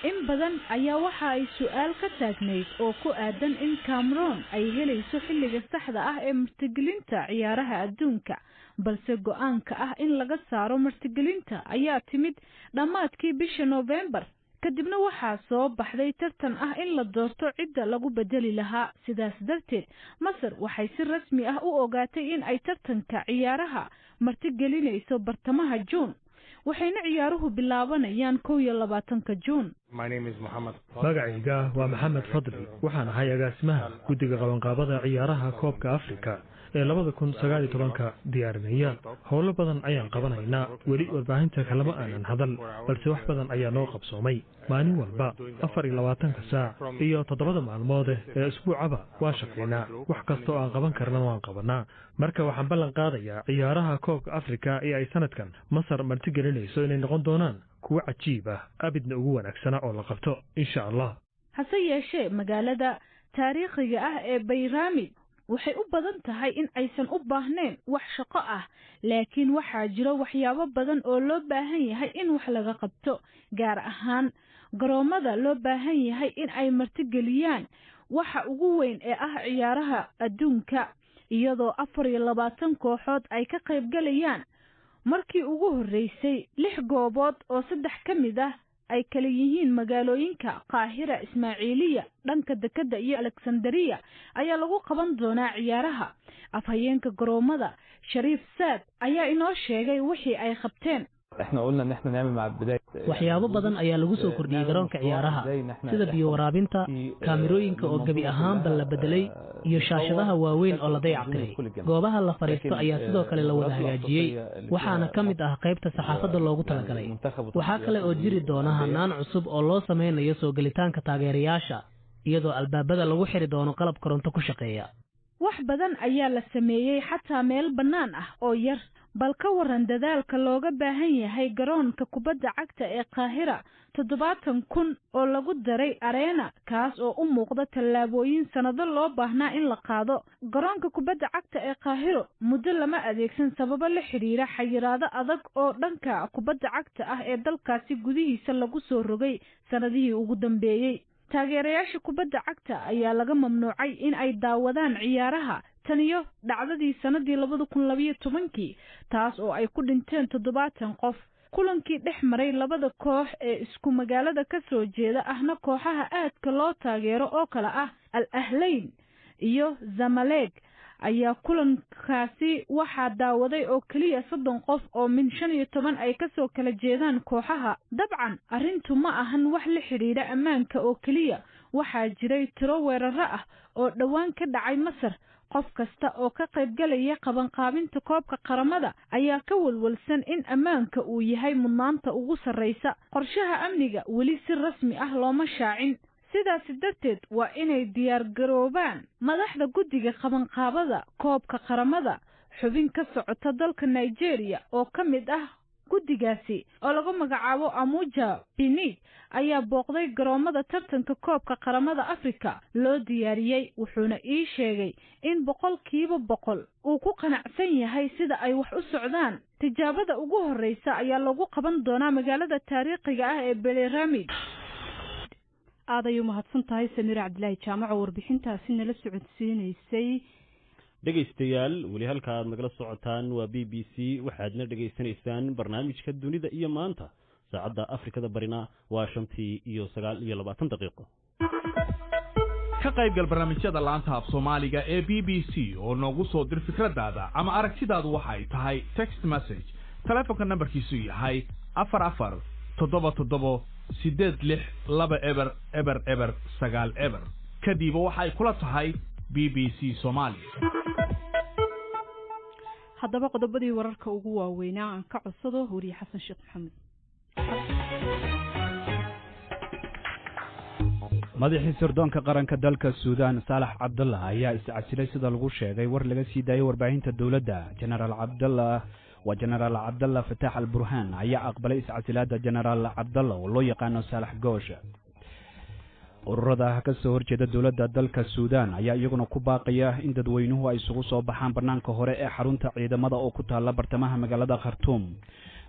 In badan ayaa waxa ay su-aal ka taagnayd oo ku aadan in Cameroon ay helayso xilliga saxda ah ee martigelinta ciyaaraha adduunka, balse go-aanka ah in laga saaro martigelinta ayaa timid dhammaadkii bisha Noofembar. Kadibna waxaa soo baxday tartan ah in la doorto cidda lagu bedeli lahaa. Sidaas darteed, Masar waxay si rasmi ah u ogaatay in ay tartanka ciyaaraha martigelinayso bartamaha Juun, waxayna ciyaaruhu bilaabanayaan 21-ka Juun. Magacayga waa Maxamed Fadli. Waxaan ahay agaasimaha guddiga qabanqaabada ciyaaraha koobka Afrika ee 2019-ka diyaarinaya. Howlo badan ayaan qabanaynaa. Weli warbaahinta kalama aanan hadal, balse wax badan ayaa noo qabsoomay. Maalin walba, 24-ka saac iyo 7-da maalmood ee isbuucaba waa shaqaynaa. Wax kasta oo aan qaban karna waan qabanaa. Marka waxaan ballan qaadayaa ciyaaraha koobka Afrika ee ay sanadkan Masar martigelinayso inay noqon doonaan kuwo cajiib ah, abidna ugu wanaagsana oo la qabto, insha Allah. Hase yeeshee, magaalada taariikhiga ah ee Bayramid waxay u badan tahay in aysan u baahnayn wax shaqo ah, laakiin waxaa jiro waxyaabo badan oo loo baahan yahay in wax laga qabto, gaar ahaan garoomada loo baahan yahay in ay martigeliyaan waxa ugu weyn ee ah ciyaaraha adduunka, iyadoo 24 kooxood ay ka qaybgalayaan markii ugu horreysay. Lix goobood oo saddex ka mid ah ay kala yihiin magaalooyinka Qaahira, Ismaaciiliya dhanka dekedda iyo Alexandariya ayaa lagu qaban doonaa ciyaaraha. Afhayeenka garoomada, Shariif Saad, ayaa inoo sheegay wixii ay qabteen. Waxyaabo badan ayaa lagu soo kordhiyey garoonka ciyaaraha, sida biyo waraabinta, kaamirooyinka oo gebi ahaanba la bedelay iyo shaashadaha waaweyn oo la dayactiray. Goobaha la fadhiisto ayaa sidoo kale la wada hagaajiyey, waxaana ka mid ah qaybta saxaafadda loogu talagalay. Waxaa kale oo jiri doona hanaan cusub oo loo sameynayo soo gelitaanka taageerayaasha, iyadoo albaabada lagu xiri doono qalab koronto ku shaqeeya. Wax badan ayaa la sameeyey, xataa meel bannaan ah oo yar. Bal ka waran dadaalka looga baahan yahay garoonka kubadda cagta ee Qaahira, 70,000 oo lagu daray areena, kaas oo u muuqda tallaabooyin sannado loo baahnaa in la qaado. Garoonka kubadda cagta ee Qaahiro muddo lama adeegsan sababo la xidhiira xayiraado adag oo dhanka kubadda cagta ah ee dalkaasi gudihiisa lagu soo rogay sannadihii ugu dambeeyey. Taageerayaasha kubadda cagta ayaa laga mamnuucay in ay daawadaan ciyaaraha tan iyo dhacdadii sanadii 2012-kii, taas oo ay ku dhinteen 70 qof. Kulankii dhex maray labada koox ee isku magaalada ka soo jeeda, ahna kooxaha aadka loo taageero oo kale ah Al Ahlayn iyo Zamaleeg, ayaa kulankaasi waxaa daawaday oo keliya 30 qof oo min 15 ay kasoo kala jeedaan kooxaha. Dabcan arrintu ma ahan wax la xidhiidha ammaanka oo keliya. Waxaa jiray tiro weeraro ah oo dhowaan ka dhacay Masar. Qof kasta oo ka qaybgalaya qabanqaabinta koobka qaramada ayaa ka walwalsan in ammaanka uu yahay mudnaanta ugu sarreysa. Qorshaha amniga weli si rasmi ah looma shaacin, sidaasi darteed waa inay diyaargaroobaan madaxda guddiga qabanqaabada koobka qaramada. Xubin ka socota dalka Nigeria oo ka mid ah guddigaasi oo lagu magacaabo Amuja Binig ayaa booqday garoomada tartanka koobka qaramada Afrika loo diyaariyey, wuxuuna ii sheegay in 100% uu ku qanacsan yahay sida ay wax u socdaan. Tijaabada ugu horreysa ayaa lagu qaban doonaa magaalada taariikhiga ah ee Beleramid. Aad ay u mahadsan tahay Samiir Cabdilaahi Jaamac oo warbixintaasi nala socodsiinaysay. Dhegaystayaal, weli halka aad nagala socotaan waa BBC, waxaadna dhegaysanaysaan barnaamijka Dunida iyo Maanta. Saacadda Afrikada Barina waa 5:29. Ka qaybgal barnaamijyada laanta af Soomaaliga ee BBC oo noogu soo dir fikradaada ama aragtidaadu waxa ay tahay text message, telefonka nambarkiisu yahay 4477862 000 090. Kadiba waxay kula tahay BBC Soomaali. Haddaba qodobadii wararka ugu waaweynaa aan ka codsado wariye Xasan Sheekh Maxamed. Madaxii sirdoonka qaranka dalka Suudaan Saalax Cabdallah ayaa iscasilay, sida lagu sheegay war laga sii daayay warbaahinta dowladda. Jenaraal Cabdallah waa Jenaraal Cabdallah Fataax Al Burhaan ayaa aqbalay iscasilaadda Jenaraal Cabdallah oo loo yaqaano Saalax Goosh. Ururada ka soo horjeeda dowladda dalka Suudaan ayaa iyaguna ku baaqaya in dadweynuhu ay isugu soo baxaan bannaanka hore ee xarunta ciidamada oo ku taalla bartamaha magaalada Khartuum.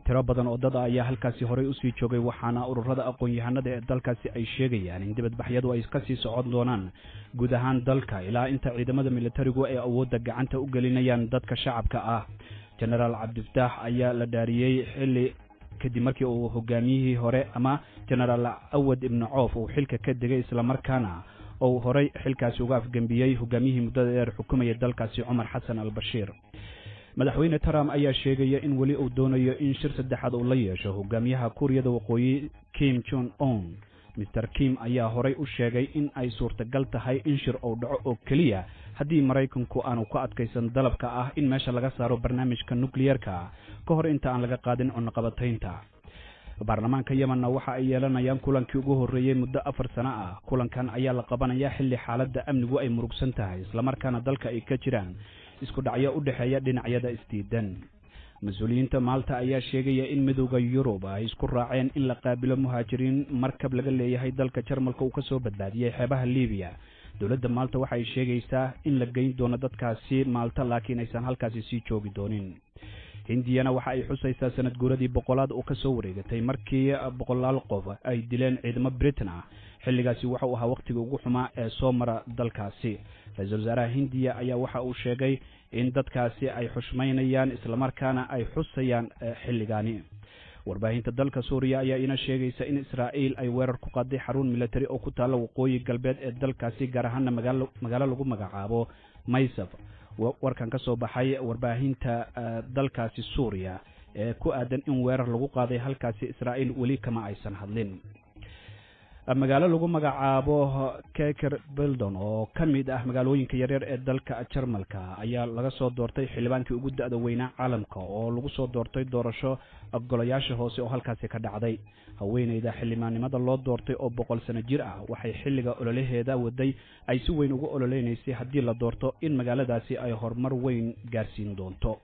Tiro badan oo dad ah ayaa halkaasi horey usii joogay, waxaana ururada aqoon-yahanada ee dalkaasi ay sheegayaan in dibadbaxyadu ay kasii socon doonaan guud ahaan dalka ilaa inta ciidamada militarigu ay awoodda gacanta u gelinayaan dadka shacabka ah. Jenaraal Cabdifataax ayaa la dhaariyey xilli kadib markii uu hogaamiyihii hore ama Jenaraal Awad Ibnu Coof uu xilka ka degay, islamarkaana uu horey xilkaasi uga afgembiyey hogaamiyihii muddada dheer xukumayay dalkaasi Cumar Xasan Al Bashiir. Madaxweyne Trump ayaa sheegaya in weli uu doonayo in shir saddexaad uu la yeesho hogaamiyaha Kuuriyada Waqooyi Kim Jong Un. Mr Kim ayaa horey u sheegay in ay suurtagal tahay in shir uu dhaco oo keliya haddii Maraykanku aanu ku adkaysan dalabka ah in meesha laga saaro barnaamijka nukliyeerka ka hor inta aan laga qaadin cunaqabataynta. Baarlamaanka Yemenna waxa ay yeelanayaan kulankii ugu horreeyey muddo 4 sano ah. Kulankan ayaa la qabanayaa xilli xaaladda amnigu ay murugsan tahay, islamarkaana dalka ay ka jiraan isku dhacyo u dhexeeya dhinacyada isdiidan. Mas-uuliyiinta Maalta ayaa sheegaya in Midowda Yurub ay isku raaceen in la qaabilo muhaajiriin markab laga leeyahay dalka Jarmalka uu kasoo badbaadiyey xeebaha Libiya. Dowladda Maalta waxa ay sheegaysaa in la geyn doono dadkaasi Maalta, laakiin aysan halkaasi sii joogi doonin. Hindiyana waxa ay xusaysaa sanad guuradii 100aad oo kasoo wareegatay markii boqolaal qof ay dileen ciidamo Britain ah. Xilligaasi waxa uu ahaa wakhtiga ugu xumaa ee soo mara dalkaasi. Ra-iisul wasaaraha Hindiya ayaa waxa uu sheegay in dadkaasi ay xushmaynayaan islamarkaana ay xusayaan xilligaani. Warbaahinta dalka Suuriya ayaa ina sheegaysa in Israa'iil ay weerar ku qaaday xarun military oo ku taalla waqooyi galbeed ee dalkaasi, gaar ahaana magaalo lagu magacaabo Maysaf. Warkan ka soo baxay warbaahinta dalkaasi Suuriya ee ku aadan in weerar lagu qaaday halkaasi Israa'iil weli kama aysan hadlin. Magaalo lagu magacaabo Keker Bildon oo ka mid ah magaalooyinka yaryar ee dalka Jarmalka ayaa laga soo doortay xildhibaankii ugu da-da weynaa caalamka oo lagu soo doortay doorasho golayaasha hoose oo halkaasi ka dhacday. Haweeneyda xildhibaannimada loo doortay oo 100 sano jir ah waxay xilliga ololaheeda waday ay si weyn ugu ololeynaysay haddii la doorto in magaaladaasi ay horumar weyn gaarsiin doonto.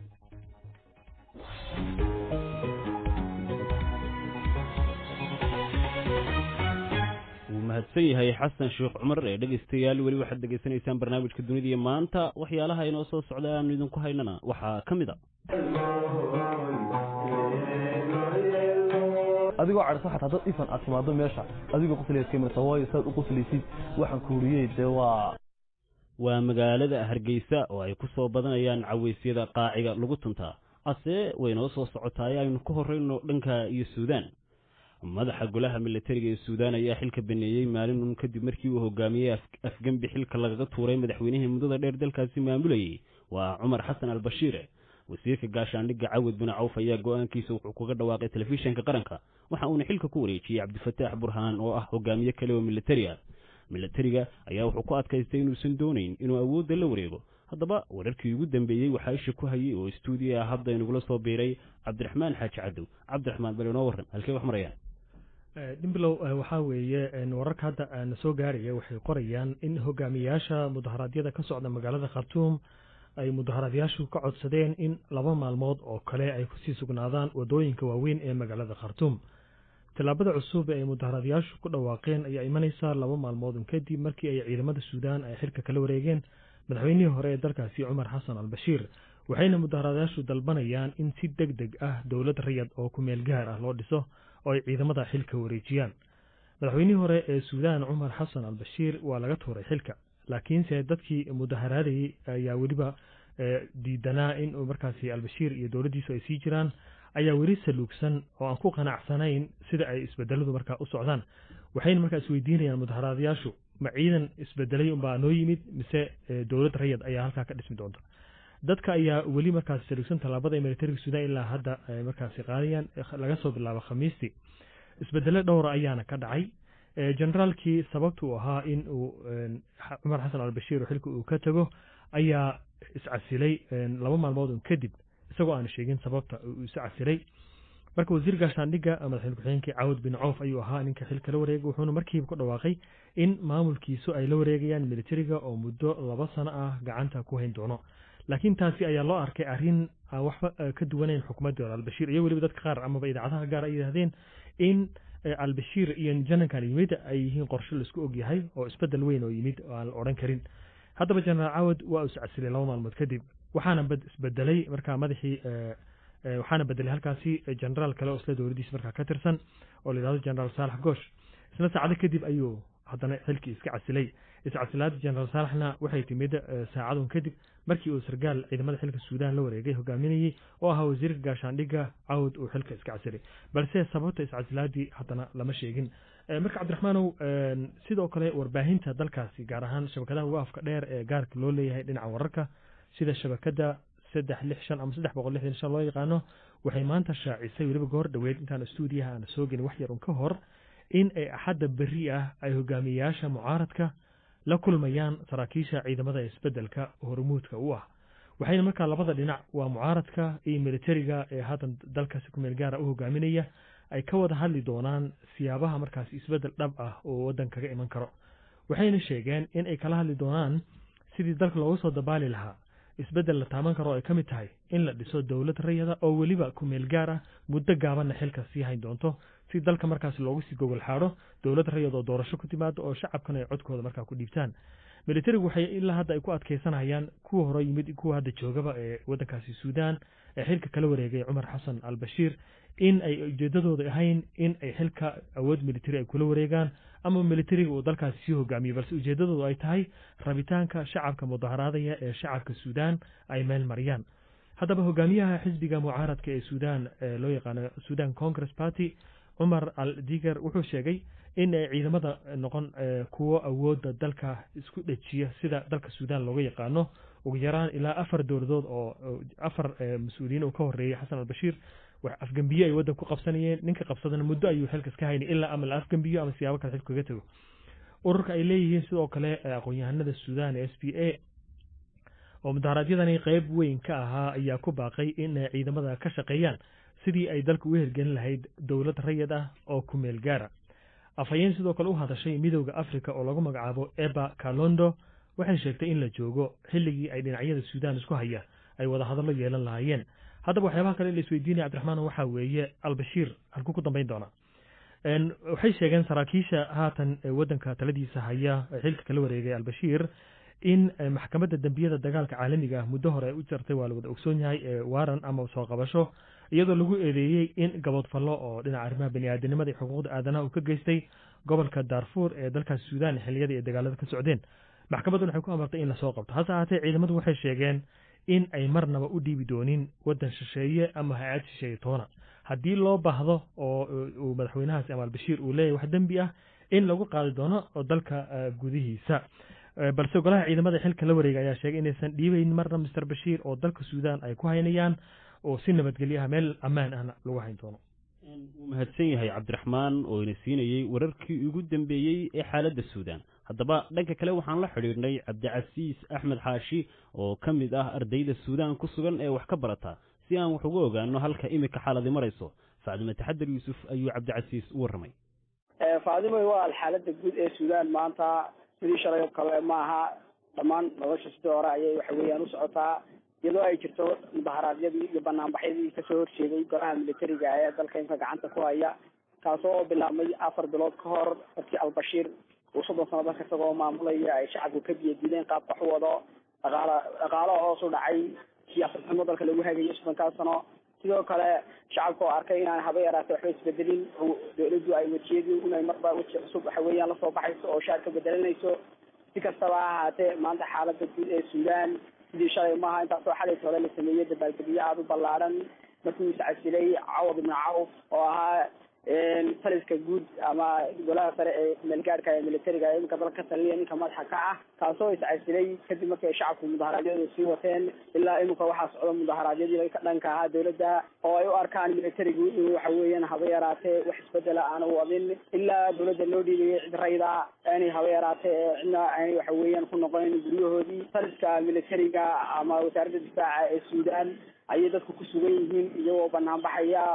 Wuu mahadsan yahay Xasan Sheekh Cumar. Ee dhegeystayaal, weli waxaad dhegeysanaysaan barnaamijka Dunida iyo Maanta. Waxyaalaha inoo soo socda aanu idinku haynana waxaa ka mid a Adigoo cadhsan xataa dad ifan aad timaado meesha adigoo qoslayad ka imanaysa, waayo saad u qoslaysid waxaan kuuriyey dee waa Waa magaalada Hargeysa oo ay ku soo badanayaan caweysyada qaaciga lagu tuntaa ase way noo soo socotaay. Aynu ku horeyno dhanka iyo Suudaan. Madaxa golaha militariga ee Suudaan ayaa xilka baneeyey maalin un kadib markii uu hogaamiyey afgembi xilka lagaga tuuray madaxweynihii muddada dheer dalkaasi maamulayay, waa Cumar Xasan Al Bashiire. Wasiirka gaashaandhigga Cawad bin Cawf ayaa go-aankiisa wuxuu kaga dhawaaqay telefishinka qaranka, waxa uuna xilka ku wareejiyey Cabdifataax Burhaan oo ah hogaamiye kale oo militari ah. Militariga ayaa wuxuu ku adkaystay inuusan doonayn inuu awoodda la wareego. Haddaba wararkii ugu dambeeyey waxaa isha ku hayay oo istuudiya hadda inagula soo biiray Cabdiraxmaan Xaaji Cadow. Cabdiraxmaan, bal inoo warran halkee wax marayaan? Dhimbilow, waxaa weeye wararka hadda na soo gaaraya waxay qorayaan in hogaamiyayaasha mudaharaadyada ka socda magaalada Khartuum ay mudaharaadyaashu ka codsadeen in 2 maalmood oo kale ay kusii sugnaadaan wadooyinka waaweyn ee magaalada Khartuum. Tallaabada cusub ee ay mudaharaadyaashu ku dhawaaqeen ayaa imanaysa 2 maalmood kadib markii ay ciidamada Suudaan ay xilka kala wareegeen madaxweynihii hore ee dalkaasi Cumar Xasan Al Bashiir, waxayna mudaharaadayaashu dalbanayaan in si deg deg ah dowlad rayad oo ku meel gaar ah loo dhiso oo ay ciidamada xilka wareejiyaan. Madaxweynihii hore ee Suudaan Cumar Xasan Al Bashiir waa laga tuuray xilka, laakiinse dadkii mudaharaadayay ayaa weliba diidanaa in uu markaasi Albashiir iyo dowladdiisu ay sii jiraan, ayaa weli saluugsan oo aan ku qanacsanayn sida ay isbedeladu markaa u socdaan. Waxayna markaa isweydiinayaan mudaharaadayaashu, ma ciidan isbedelay unbaa noo yimid mise dowlad rayad ayaa halkaa ka dhismi doonta? Dadka ayaa weli markaasi saluugsan tallaabada ay militariga Suudaan ilaa hadda markaasi qaadayaan. Laga soo bilaabo Khamiistii isbedelo dhowra ayaana ka dhacay. Generaalkii sababta uu ahaa in uu Cumar Xasan Albashiir oo xilka uu ka tago ayaa iscasilay 2 maalmood un kadib, isagoo aan sheegin sababta uu isu casilay. Marka wasiir gaashaandhigga madaxweyne ku-xigeenkii Cawad bin Coof ayuu ahaa ninka xilka la wareegay, wuxuuna markiiba ku dhawaaqay in maamulkiisu ay la wareegayaan militariga oo muddo 2 sano ah gacanta ku hayn doono. Laakiin taasi ayaa loo arkay arrin aan waxba ka duwanayn xukuumadda hore Albashiir, iyo weliba dadka qaar amaba idaacadaha gaar ay yidhahdeen in Albashiir iyo janankan yimid ay yihiin qorshe laisku ogyahay oo isbedel weyn oo yimid oo aan la odhan karin. Haddaba Jenaraal Cawad waa uu iscasilay 2 maalmood kadib, waxaana isbedelay markaa madaxii, waxaana bedelay halkaasi jenaraal kale oo isla dowladdiisa markaa ka tirsan oo la yidhahdo Jenaraal Saalax Goosh. Isla saacado kadib ayuu haddana xilkii iska casilay. Iscasilaada Jenaraal Saalaxna waxay timid saacadun kadib markii uu sargaal ciidamada xilka Suudaan la wareegay hogaaminayey oo ahaa wasiirka gaashaandhigga Cawd uu xilka iska casilay, balse sababta iscasilaadii haddana lama sheegin. Marka Cabdiraxmaanow, sidoo kale warbaahinta dalkaasi, gaar ahaan shabakadaha ugu afka dheer ee gaarka loo leeyahay dhinaca wararka sida shabakada 365 ama 365 loo yaqaano, waxay maanta shaacisay weliba goor dhoweed intaan stuudiyaha aan soo gelin wax yar un ka hor in ay Axadda berri ah ay hogaamiyayaasha mucaaradka la kulmayaan saraakiisha ciidamada isbedelka hormuudka u ah. Waxayna markaa labada dhinac, waa mucaaradka iyo militariga ee haatan dalkaasi ku meel gaara u hogaaminaya, ay ka wada hadli doonaan siyaabaha markaas isbedel dhab ah oo waddan kaga iman karo. Waxayna sheegeen in ay kala hadli doonaan sidii dalka loogu soo dabaali lahaa isbedel la taaban karo oo ay ka mid tahay in la dhiso dowlad rayada oo weliba ku meel gaar ah, muddo gaabanna xilka sii hayn doonto, si dalka markaas loogu sii gogol xaadho dowlad rayad oo doorasho ku timaado oo shacabkana ay codkooda markaa ku dhiibtaan. Militarigu waxay ilaa hadda ay ku adkeysanayaan, kuwa hore yimid kuwa hadda joogaba ee waddankaasi Suudaan ee xilka kala wareegay Cumar Xasan Albashiir, in ay ujeedadooda ahayn in ay xilka awood militari ay kula wareegaan ama militariga uu dalkaasi sii hogaamiyo, balse ujeedadoodu ay tahay rabitaanka shacabka mudaharaadaya ee shacabka Suudaan ay meel mariyaan. Haddaba hogaamiyaha xisbiga mucaaradka ee Suudaan ee loo yaqaano Sudan Congress Party, Cumar Al Digar, wuxuu sheegay in ay ciidamada noqon kuwo awoodda dalka isku dhejiya sida dalka Suudaan looga yaqaano. Ugu yaraan ilaa 4 dowladood oo 4 mas-uuliyiin oo ka horreeyay Xasan Albashiir wax afgambiye ay waddan ku qabsanayeen, ninka qabsadana muddo ayuu xilka iska haynay ilaa ama la afgambiyo ama siyaabo kale xilka kaga tago. Ururka ay leeyihiin sidoo kale aqoon-yahanada Suudaan ee SPA oo mudaharaadyadani qeyb weyn ka ahaa ayaa ku baaqay in ciidamada ka shaqeeyaan sidii ay dalka ugu hirgelin lahayd dowlad rayid ah oo ku meel gaara. Afhayeen sidoo kale u hadashay Midowda Afrika oo lagu magacaabo Eba Kalondo waxay sheegtay in la joogo xilligii ay dhinacyada Suudaan isku haya ay wada hadallo yeelan lahaayeen. Haddaba waxyaabaha kale la isweydiinaya Cabdiraxmaan waxaa weeye, Albashiir halkuu ku dambeyn doonaa? Waxay sheegeen saraakiisha haatan waddanka taladiisa haya xilka kala wareegay Albashiir in maxkamadda dembiyada dagaalka caalamiga ah muddo hore ay u jartay, waa la wada ogsoon yahay, waaran ama soo qabasho, iyadoo lagu eedeeyey in gaboodfallo oo dhinaca arrimaha bani'aadanimada iyo xuquuqda aadanaha uu ka geystay gobolka Daarfuur ee dalkaasi Suudaan xilliyadii ay dagaalada ka socdeen. Maxkamadduna waxay ku amartay in lasoo qabto. Hase ahaatee ciidamadu waxay sheegeen in ay marnaba u dhiibi doonin waddan shisheeye ama hay-ad shisheeye toona, haddii loo baahdo oo uu madaxweynahaasi ama Albashiir uu leeyahay wax dembi ah in lagu qaadi doono oo dalka gudihiisa. Balse golaha ciidamada xilka la wareega ayaa sheegay inaysan dhiibayn marna Mister Bashiir oo dalka Suudaan ay ku haynayaan oo si nabadgelyo ah meel ammaan ahna lagu hayn doono. Wuu mahadsan yahay Cabdiraxmaan oo ina siinayey wararkii ugu dambeeyey ee xaaladda Suudaan. Haddaba dhanka kale waxaan la xidhiidhnay Cabdicasiis Axmed Xaashi oo ka mid ah ardayda Suudaan ku sugan ee wax ka barata, si aan wax uga ogaano halka iminka xaaladi marayso. Faadime Taxadar Yuusuf ayuu Cabdicasiis u warramay. Faadimo, waa xaaladda guud ee Suudaan maanta sidii shalay oo kale maaha. Dhammaan nolosha sidii hore ayay waxa weeyaan u socotaa, iyadoo ay jirto mudaharaadyadii iyo banaanbaxyadii kasoo horjeeday golaha militariga ee dalka imka gacanta ku haya, kaasoo bilaabmay 4 bilood ka hor markii Albashiir uu 30 sano dalka isagoo maamulaya ay shacabku ka biyadiideen qaabka wax u wado, dhaqaalaha hoos u dhacay, siyaasad xumo dalka lagu hagayo 30-kaas sano. Sidoo kale shacabka oo arkay inaan haba yaraatee waxba isbedelin, dowladdu ay wejiyadii inay marba weji cusub waxa weeyaan lasoo baxayso oo shaarka bedelanayso. Si kastaba ha ahaatee maanta xaaladda guud ee Suudaan sidii shalay maaha. Intaasoo xalayta hore la sameeyey dabaaldegyo aada u ballaaran markii uu iscasilay Cawad ibnu Cawf oo ahaa Taliska guud ama golaha sare ee kumeelgaadhka ee militariga ee iminka dalka ka taliya, ninka madaxa ka ah, kaasoo iscasilay kadib markii ay shacabku mudaharaadyadu sii wateen. Ilaa iminka waxaa socda mudaharaadyadii ka dhanka ahaa dowladda, oo ay u arkaan militarigu inuu waxa weeyaan haba yaraatee wax isbedela aanu wadin. Ilaa dowladda loo dhiibayay cid rayda aanay haba yaraatee cidna aanay waxa weeyaan ku noqonayn guryahoodii. Taliska militariga ama wasaaradda difaaca ee Suudaan ayay dadku ku sugan yihiin, iyagoo banaanbaxaya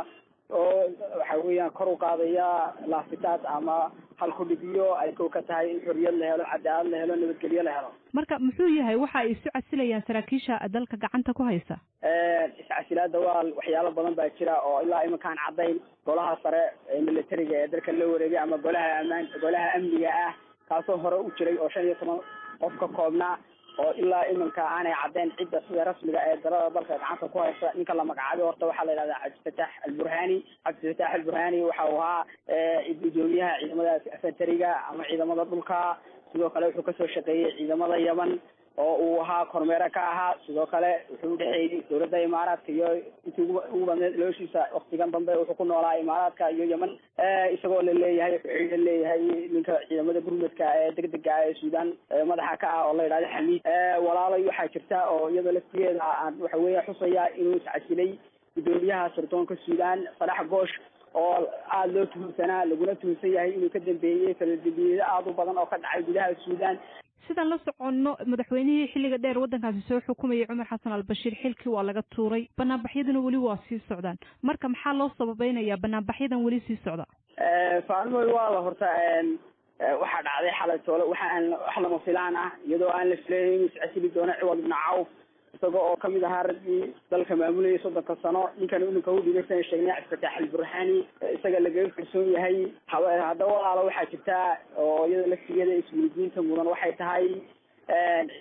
oo waxa weeyaan kor u qaadaya laafitaad ama halkudhigyo ay kow ka tahay in xorriyad la helo, cadaalad la helo, nabadgelyo la helo. Marka muxuu yahay waxa ay isu casilayaan saraakiisha dalka gacanta ku haysa? Iscasilaada waa waxyaalo badan baa jira oo ilaa iminkaan caddayn. Golaha sare ee militariga ee dalka la wareegay ama golaha amaan, golaha amniga ah, kaasoo hore u jiray oo 15 qof ka koobnaa, oo ilaa iminka aanay caddayn cidda sida rasmiga ee dalada dalka gacanta ku haysa. Ninka la magacaabay horta waxaa la yidhahdaa Cabdifatax Alburhani. Cabdifatax Alburhani waxa uu ahaa gudoomiyaha ciidamada afatariga ama ciidamada dhulka. Sidoo kale wuxuu kasoo shaqeeyey ciidamada Yemen oo uu ahaa kormeere ka ahaa. Sidoo kale wuxuu udhexeeyey dowladda Imaaraadka iyo intii ugu badneed noloshiisa waktigan dambe wuxuu ku noolaa Imaaraadka iyo Yemen, isagoo la leeyahay wuxuu leeyahay ninka ciidamada gurmadka ee degdega ah ee Suudaan madaxa ka ah oo la yidhahdo Xamiid. Walaalay, waxaa jirta oo iyadoo laftigeeda aan waxa weeye xusaya inuu iscasilay gudoomiyaha sirdoonka Suudaan, Falax Goosh, oo aada loo tuhunsanaa, laguna tuhunsan yahay inuu ka dambeeyey faladembiyeedo aada u badan oo ka dhacay gudaha Suudaan. Sidaan la soconno, madaxweynihii xilliga dheer waddankaasi soo xukumayay, Cumar Xasan Albashiir, xilkii waa laga tuuray, banaanbaxyaduna weli waa sii socdaan. Marka maxaa loo sababeynayaa banaanbaxyadan weli sii socda? Faalmoy, waa la horta waxaa dhacday xalay toole waxa aan wax lama filaan ah, iyadoo aan la filaynin inuu iscasili doono Ciwad Ibnu Cawf, isaga oo kamid ahaa raggii dalka maamulayay 30-ka sano. Ninkan iminka u dhigay san sheegnay Cabdifatax Alburhani, isaga lagaga kalsoon yahay. Haddaba walaalo, waxaa jirta oo iyada laftigeeda isweydiinta mudan waxay tahay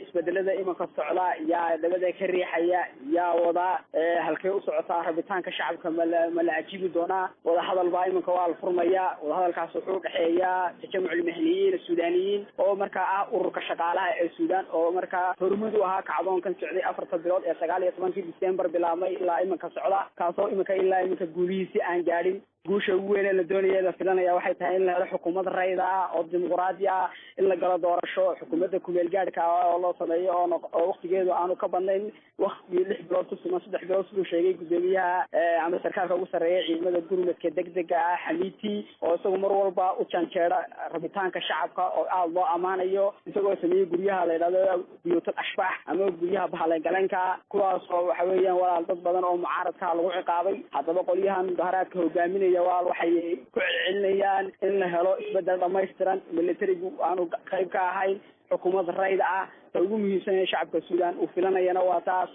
isbedelada iminka socda yaa dabada ka riixaya, yaa wada, halkee u socotaa rabitaanka shacabka? Ma la ajiibi doonaa? Wadahadal baa iminka waa la furmaya. Wadahadalkaas wuxuu udhexeeyaa Tajamuc Almahniyiin Asuudaaniyiin, oo markaa ah ururka shaqaalaha ee Suudaan, oo markaa hormuud u ahaa kacdoonkan socday 4-ta bilood ee 19-kii December bilaabmay ilaa iminka socda, kaasoo iminka ilaa iminka guulihiisi aan gaadhin. Guusha ugu weyn ee la doonaya, la filanaya, waxay tahay in la helo xukuumad rayda ah oo dimuqraadi ah, in la galo doorasho, xukuumadda kumeel gaadhka ah oo loo sameeyo oo waktigeedu aanu ka badnayn waktigii 6 bilood ku sugan 3 bilood, siduu sheegay gudoomiyaha ama sarkaalka ugu sarreeya ciidamada gurmadka degdega ah, Xamiiti, oo isagu mar walba u janjeera rabitaanka shacabka oo aada loo ammaanayo, isagoo sameeyey guryaha la yidhahdo buyuutal ashbaax ama guryaha bahalegaleenka, kuwaasoo waxa weeyaan walaal dad badan oo mucaaradka lagu ciqaabay. Haddaba qolyahan mudaharaadka hogaaminaya walaal waxay ku celcelinayaan in la helo isbedel dhamaystiran, militarigu aanu qayb ka ahayn, xukuumad rayd ah. Ta ugu muhiimsan ee shacabka Suudaan uu filanayana waa taas.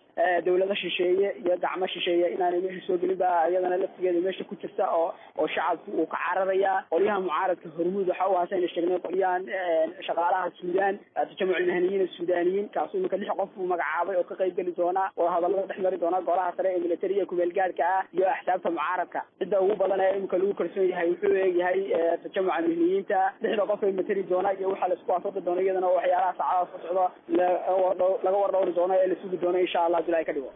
Dowlado shisheeye iyo gacmo shisheeye inaanay meesha soo gelin baa iyadana laftigeeda meesha ku jirta oo shacabku uu ka cararaya. Qolyaha mucaaradka hormuud waxa u haasayna sheegnay qolyahan shaqaalaha Suudaan, Tajamuc Almahniyiin Asuudaaniyiin, kaasu iminka lix qof buu magacaabay oo ka qayb geli doona wadahadalada dhex mari doona golaha sare ee militariga kumeel gaadhka ah iyo axsaabta mucaaradka. Cidda ugu badan ee iminka lagu kalsoon yahay wuxuu eegyahay tajamuca mihniyiinta. Lixda qof ee matali doona iyo waxaa laisku waafaqi doona iyadana waxyaalaha saacadaha soo socda laga wardhowri doono ee la sugi doono, insha Allah, hadii Ilahay ka dhigo.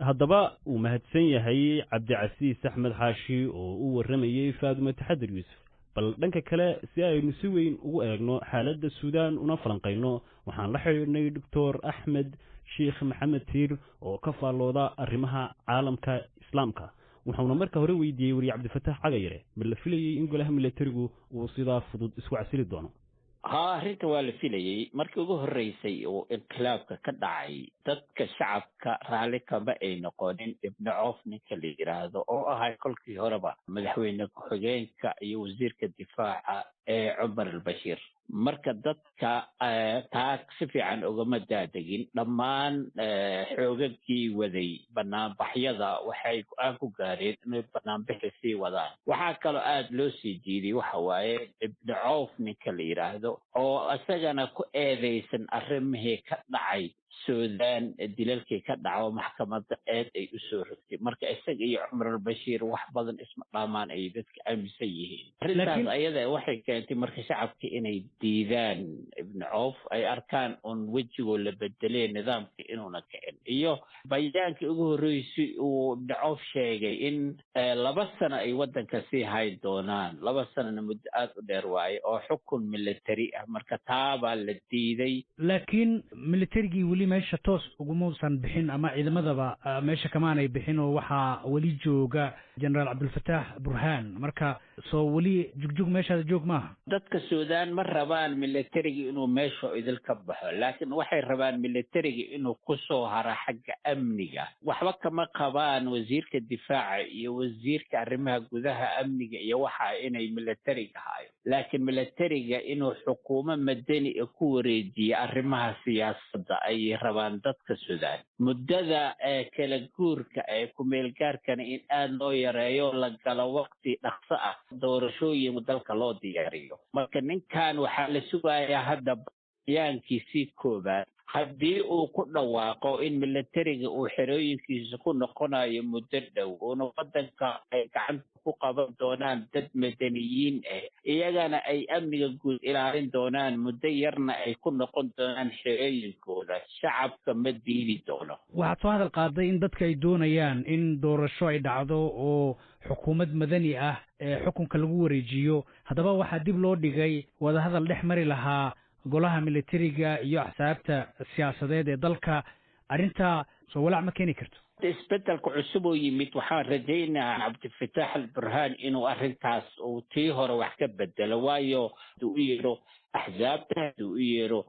Haddaba uu mahadsan yahay Cabdicasiis Axmed Xaashi oo u warramayey Faadumo Taxadir Yuusuf. Bal dhanka kale, si aynu si weyn ugu eegno xaaladda Suudaan una falanqayno, waxaan la xidhiidhnay Doctor Axmed Sheikh Maxamed Tiir oo ka faallooda arrimaha caalamka Islaamka. Wuxuuna marka hore weydiiyey weriye Cabdifataax Cagayare ma la filayey in golaha militarigu uu sidaa fudud isku casili doono? Haa, arrinta waa la filayey. Markii ugu horreysay uu inqilaabka ka dhacay, dadka shacabka raalli kama ay noqonin Ibni Coof ninka la yidhaahdo, oo ahay kolkii horeba madaxweyne ku-xigeenka iyo wasiirka difaaca ee Cumar Albashiir. Marka dadka taa si fiican ugama daadegin. Dhammaan xoogagii waday banaanbaxyada waxay go-aan ku gaareen inay banaanbixi sii wadaan. Waxaa kaloo aada loo sii diiday waxa waaye Ibni Coof ninka la yidhaahdo, oo isagana ku eedeysan arrimihii ka dhacay Suudaan dilalkii ka dhaco maxkamadda eed ay usoo rogtay. Marka isaga iyo Cumar Albashiir wax badan isma dhaamaan ay dadka aaminsan yihiin. Arrintaas ayada waxay keentay marka shacabka inay diidaan Ibni Coof, ay arkaan un wejigoo la bedelee nidaamka inuuna kicin, iyo bayaankii ugu horreysay uu Ibni Coof sheegay in 2 sano ay waddanka sii hayn doonaan. 2 sanona muddo aada u dheer waaye oo xukun military ah, marka taabaa la diiday. Laakiin militarigii weli meesha toos ugumausan bixin, ama ciidamadaba meesha kamaanay bixin, oo waxaa weli jooga Jenaraal Cabdulfataax Burhaan. Marka soo weli jugjug meeshaada joog maaha. Dadka Suudaan ma rabaan militariga inuu meesha idil ka baxo, laakiin waxay rabaan militariga inuu kusoo haro xagga amniga. Waxba kama qabaan wasiirka difaaca iyo wasiirka arrimaha gudaha, amniga iyo waxa inay militariga hayo, laakiin militariga inuu xukuumo madani ku wareejiya arrimaha siyaasadda ayay rabaan dadka Suudaan. Muddada ee kala guurka ee kumeelgaarkana in aada loo yareeyo, la galo waqti dhaqso ah, doorashooyin dalka loo diyaariyo. Marka ninkan waxaa la sugayaa hadda bayaankiisii koobaad. Haddii uu ku dhawaaqo in militariga uu xerooyinkiisa ku noqonayo muddo dhow, uuna waddanka ay gacanta ku qaban doonaan dad madaniyiin ah, iyagana ay amniga guud ilaalin doonaan, muddo yarna ay ku noqon doonaan xerooyinkooda, shacabka ma diidi doono. Waxaad soo hadal qaaday in dadka ay doonayaan in doorasho ay dhacdo oo xukuumad madani ah ee xukunka lagu wareejiyo. Haddaba waxaa dib loo dhigay wadahadal dhex mari lahaa golaha militariga iyo axsaabta siyaasadeed ee dalka. Arrintaa soo walaac ma keeni karto? Isbedelka cusub oo yimid, waxaan rajaynayaa Cabdifataax Alburhaan inuu arrintaas uu tii hore wax ka bedelo, waayo hadduu u yeero axsaabta, hadduu u yeero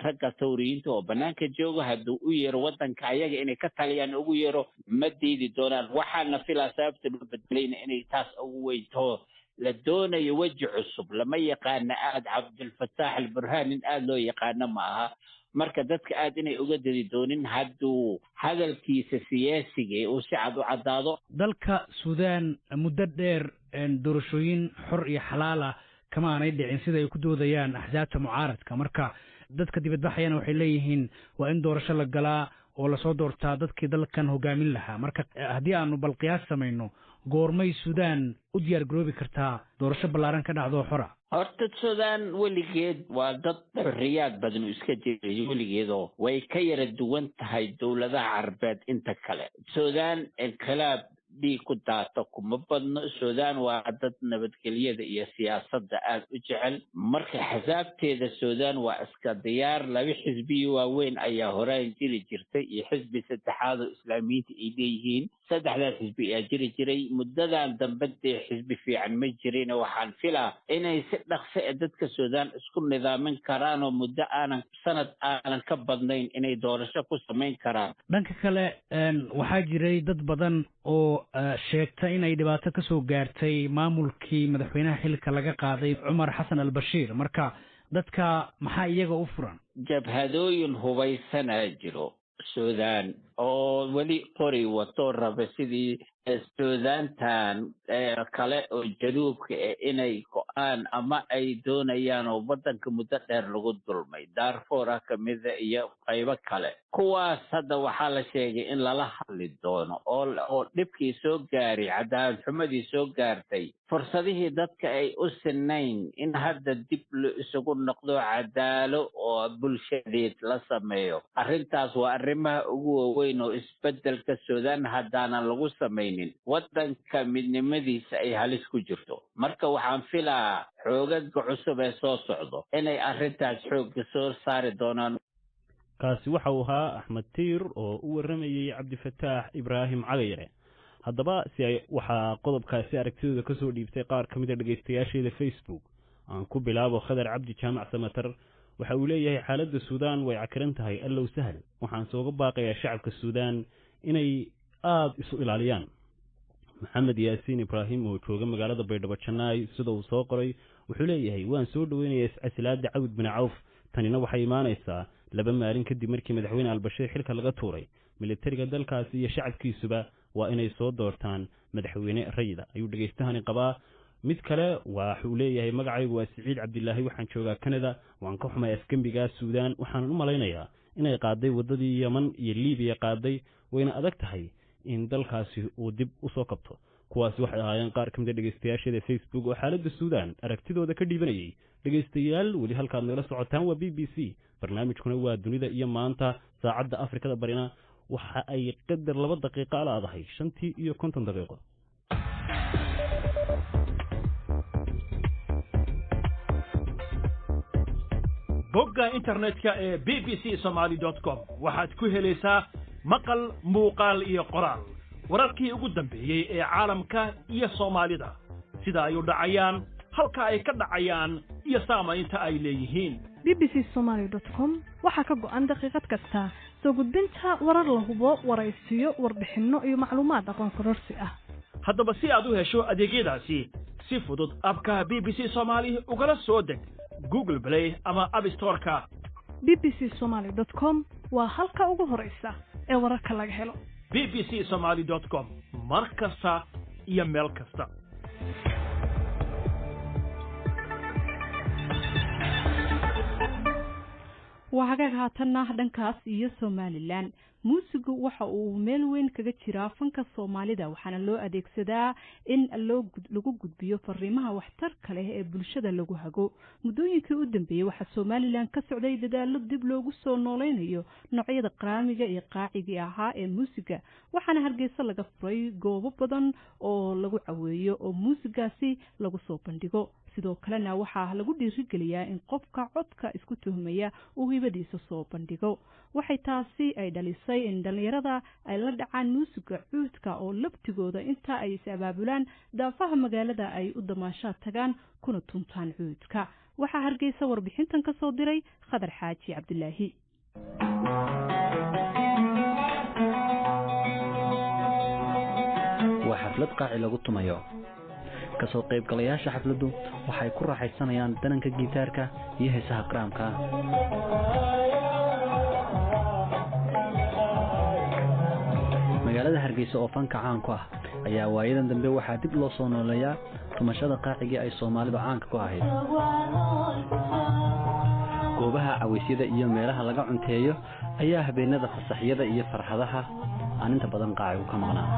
ragga tawriyiinta oo banaanka jooga, hadduu u yeero waddanka ayaga inay ka taliyaan ugu yeero, ma diidi doonaan. Waxaana filaa sababta loo bedelayna inay taas ugu weyntaho la doonayo weji cusub. Lama yaqaana aada Cabdulfataax Alburhaan, nin aada loo yaqaano ma aha. Marka dadka aada inay uga dadi doonin hadduu hadalkiisa siyaasiga uu si cad u caddaado. Dalka Suudaan muddo dheer doorashooyin xor iyo xalaal ah kama aanay dhicin, sida ay ku doodayaan axsaabta mucaaradka. Marka dadka dibadbaxayana waxay leeyihiin waa in doorasho la galaa oo lasoo doortaa dadkii dalkan hogaamin lahaa. Marka haddii aanu bal qiyaas samayno, goormay Suudaan u diyaar garoobi kartaa doorasho ballaaran ka dhacdo xora? Horta Suudaan weligeed waa dad xorriyaad badan uu iska jiray weligeedoo way ka yara duwan tahay dowladaha Carbeed inta kale. Suudaan inqilaab dhiig ku daato kuma badno. Suudaan waa dad nabadgelyada iyo siyaasadda aada u jecel. Marka xisaabteeda Suudaan waa iska diyaar. 2 xisbiyo waaweyn ayaa horaan jiri jirtay iyo xisbi saddexaad oo islaamiyiinta ay leeyihiin. 3daas xisbi ayaa jiri jiray muddadan dambe. Dee xisbi fiican ma jirin. Waxaan filaa inay si dhaqso e dadka Suudaan isku nidaamin karaan oo muddo aanan sanad aanan ka badnayn inay doorasho ku samayn karaan. Dhanka kale, waxaa jiray dad badan oo sheegta inay dhibaato ka soo gaartay maamulkii madaxweynaha xilka laga qaaday, Cumar Xasan Albashiir. Marka dadka maxaa iyaga u furan? Jabhadooyin hubaysanaa jiro Suudaan oo weli qori wato, raba sidii Suudaantan kale oo januubka eh inay go-aan ama ay doonayaan, oo waddanka muddo dheer lagu dulmay, Daarfoor ah kamida iyo qaybo kale. Kuwaas hadda waxaa la sheegay in lala hadli doono oo dhibkii soo gaaray, cadaalad xumadii soo gaartay, fursadihii dadka ay u sinayn, in hadda dib la isugu noqdo, cadaalo oo bulshadeed la sameeyo. Arrintaas waa arrimaha ugu waaweyn oo isbedelka Suudaan haddaanan lagu samaynin, waddanka midnimadiisa ay halis ku jirto. Marka waxaan filaa xoogaga cusub ee soo socdo inay arrintaas xoogga soo saari doonaan. Kaasi waxa uu ahaa Axmed Tiir oo u warramayey Cabdifataax Ibraahim Cagayare. Haddaba si ay waxaa qodobkaasi aragtidooda kasoo dhiibtay qaar ka mid a dhegaystayaasheeda Facebook. Aan ku bilaabo Khadar Cabdi Jaamac Samatar. Waxa uu leeyahay xaaladda Suudaan way cakiran tahay, allow sahal. Waxaan sooga baaqayaa shacabka Suudaan inay aada isu ilaaliyaan. Maxamed Yaasiin Ibraahim oo jooga magaalada Baydhabo Jannaay, sida uu soo qoray, wuxuu leeyahay waan soo dhoweynayaa iscasilaada Cawd bin Cawf. Tanina waxay imaanaysaa 2 maalin kadib markii madaxweyne Albashiir xilka laga tuuray. Militariga dalkaasi iyo shacabkiisuba waa inay soo doortaan madaxweyne rayida, ayuu dhegaystahani qabaa. Mid kale waxuu leeyahay magacaygu waa Siciid Cabdilaahi, waxaan joogaa Canada. Waan ka xumay afgembigaa Suudaan, waxaanan u malaynayaa inay qaaday waddadii Yeman iyo Liibiya qaaday, wayna adag tahay in dalkaasi uu dib usoo kabto. Kuwaasi waxay ahaayeen qaar ka mid a dhegeystayaasheeda Facebook oo xaaladda Suudaan aragtidooda ka dhiibanayay. Dhegeystayaal, weli halkaad nagala socotaan waa BBC, barnaamijkuna waa Dunida iyo Maanta. Saacadda Afrikada Barina waxa ay qadar 2 daqiiqo alaadahay 5:50. Bogga internetka ee bbcsomali.com waxaad ku helaysaa maqal, muuqaal iyo qoraal wararkii ugu dambeeyey ee caalamka iyo Soomaalida, sida ay u dhacayaan, halka ay ka dhacayaan iyo saamaynta ay leeyihiin. bbcsomaly.com waxaa ka go'an daqiiqad kasta soo gudbinta warar la hubo, waraysiyo, warbixinno iyo macluumaad aqoon kororsi ah. Haddaba si aad u hesho adeegyadaasi si fudud, app-ka BBC Soomaali ugala soo deg Google Play ama App Store-ka. bbcsomaly.com waa halka ugu horaysa ee wararka laga helo. bbcsomali.com, mar kasta iyo meel kasta. Waa hagaag. Haatanna dhankaas iyo Somaliland. Muusigu waxa uu meel weyn kaga jiraa fanka Soomaalida, waxaana loo adeegsadaa in lagu gudbiyo fariimaha waxtarka leh ee bulshada lagu hago. Muddooyinkii u dambeeyey waxaa Somaliland ka socday dadaalo dib loogu soo nooleynayo noocyada qaraamiga iyo qaacigii ahaa ee muusiga, waxaana Hargeysa laga furay goobo badan oo lagu caweeyo oo muusigaasi lagu soo bandhigo. Sidoo kalena waxaa lagu dhiirigeliyaa in qofka codka isku tuhmaya uu hibadiisa soo bandhigo. Waxay taasi ay dhalisay in dhallinyarada ay la dhacaan muusiga cuudka oo laftigooda inta ay is abaabulaan daafaha magaalada ay u damaashaad tagaan kuna tuntaan cuudka. Waxaa Hargeysa warbixintan ka soo diray Khadar Xaaji Cabdilaahi. Waa xaflad qaaci lagu tumayo. Kasoo qaybgalayaasha xafladdu waxay ku raaxaysanayaan dananka gitaarka iyo heesaha qaraamka. Magaalada Hargeysa oo fanka caan ku ah ayaa waayadan dambe waxaa dib loo soo nooleeyaa tumashada qaacigii ay Soomaalidu caanka ku ahayd. Goobaha cawaysyada iyo meelaha laga cunteeyo ayaa habeenada fasaxyada iyo farxadaha aan inta badan qaacigu ka maqnaa.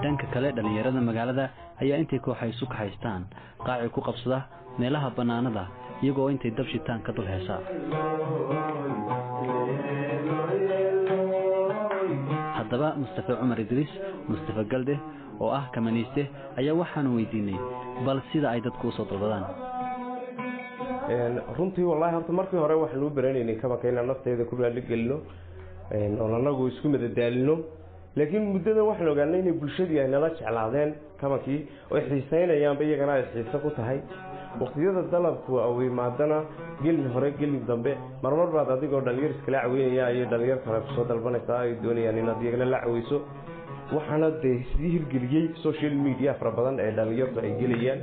Dhanka kale, dhallinyarada magaalada ayaa intay kooxa isu kaxaystaan qaaci ku qabsada meelaha bannaanada, iyagoo intay dab shitaan ka dul heesa. Haddaba Mustafe Cumar Idriis Mustafe Galde oo ah kamaniiste ayaa waxaanu weydiinay bal sida ay dadku usoo dalbadaan. Runtii, wallahi, horta markii hore waxaan u baranaynay kabanka inaan nafteeda ku raali gelino oon anagu isku madadaalino, laakiin muddada waxaan ogaanay inay bulshadii ay nala jeclaadeen kabankii oo xiisaynayaanba, iyagana ay xiise ku tahay. Waqtiyada dalabku uu yimaadana, gelin hore gelin dambe, marmar baad adigoo dhalinyar iskala caweynaya ayay dhalinyar kale kusoo dalbanaysaa, ay doonayaan inaad iyagana la caweyso. Waxaana dee sii hirgeliyey social media fara badan ee dhalinyartu ay gelayaan.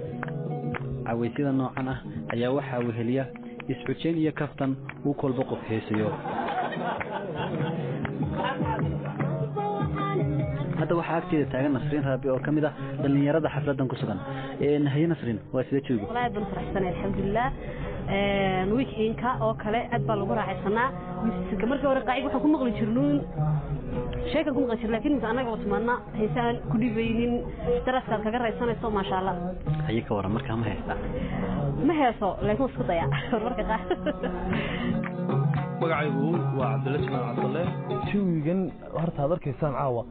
Cawaysyada noocan ah ayaa waxaa weheliya isxujeyn iyo kaftan uu kolba qof heesayo. Hadda waxaa agteeda taagan Nasriin Raabi oo ka mid ah dhallinyarada xafladan ku sugan. Haye Nasriin, waa sidee joogo? Wallaahi baan faraxsanay, alxamdulilah. Weekendka oo kale aad baa lagu raaxaysanaa musiga. Markii hore qaacig waxaan ku maqli jirnuun sheekan ku maqli jirnay, laakiin inta annaga oo tumaana heesaan ku dhibaynin daraskaad kaga raysanayso, maasha Allah. Haye, ka waran markaa, ma heystaa? Ma heeso, laakiin waan isku dayaa marka qaar. Magacaygu waa Cabdulle Jimaan Cabdulle. Jawigan horta aad arkaysaan caawa,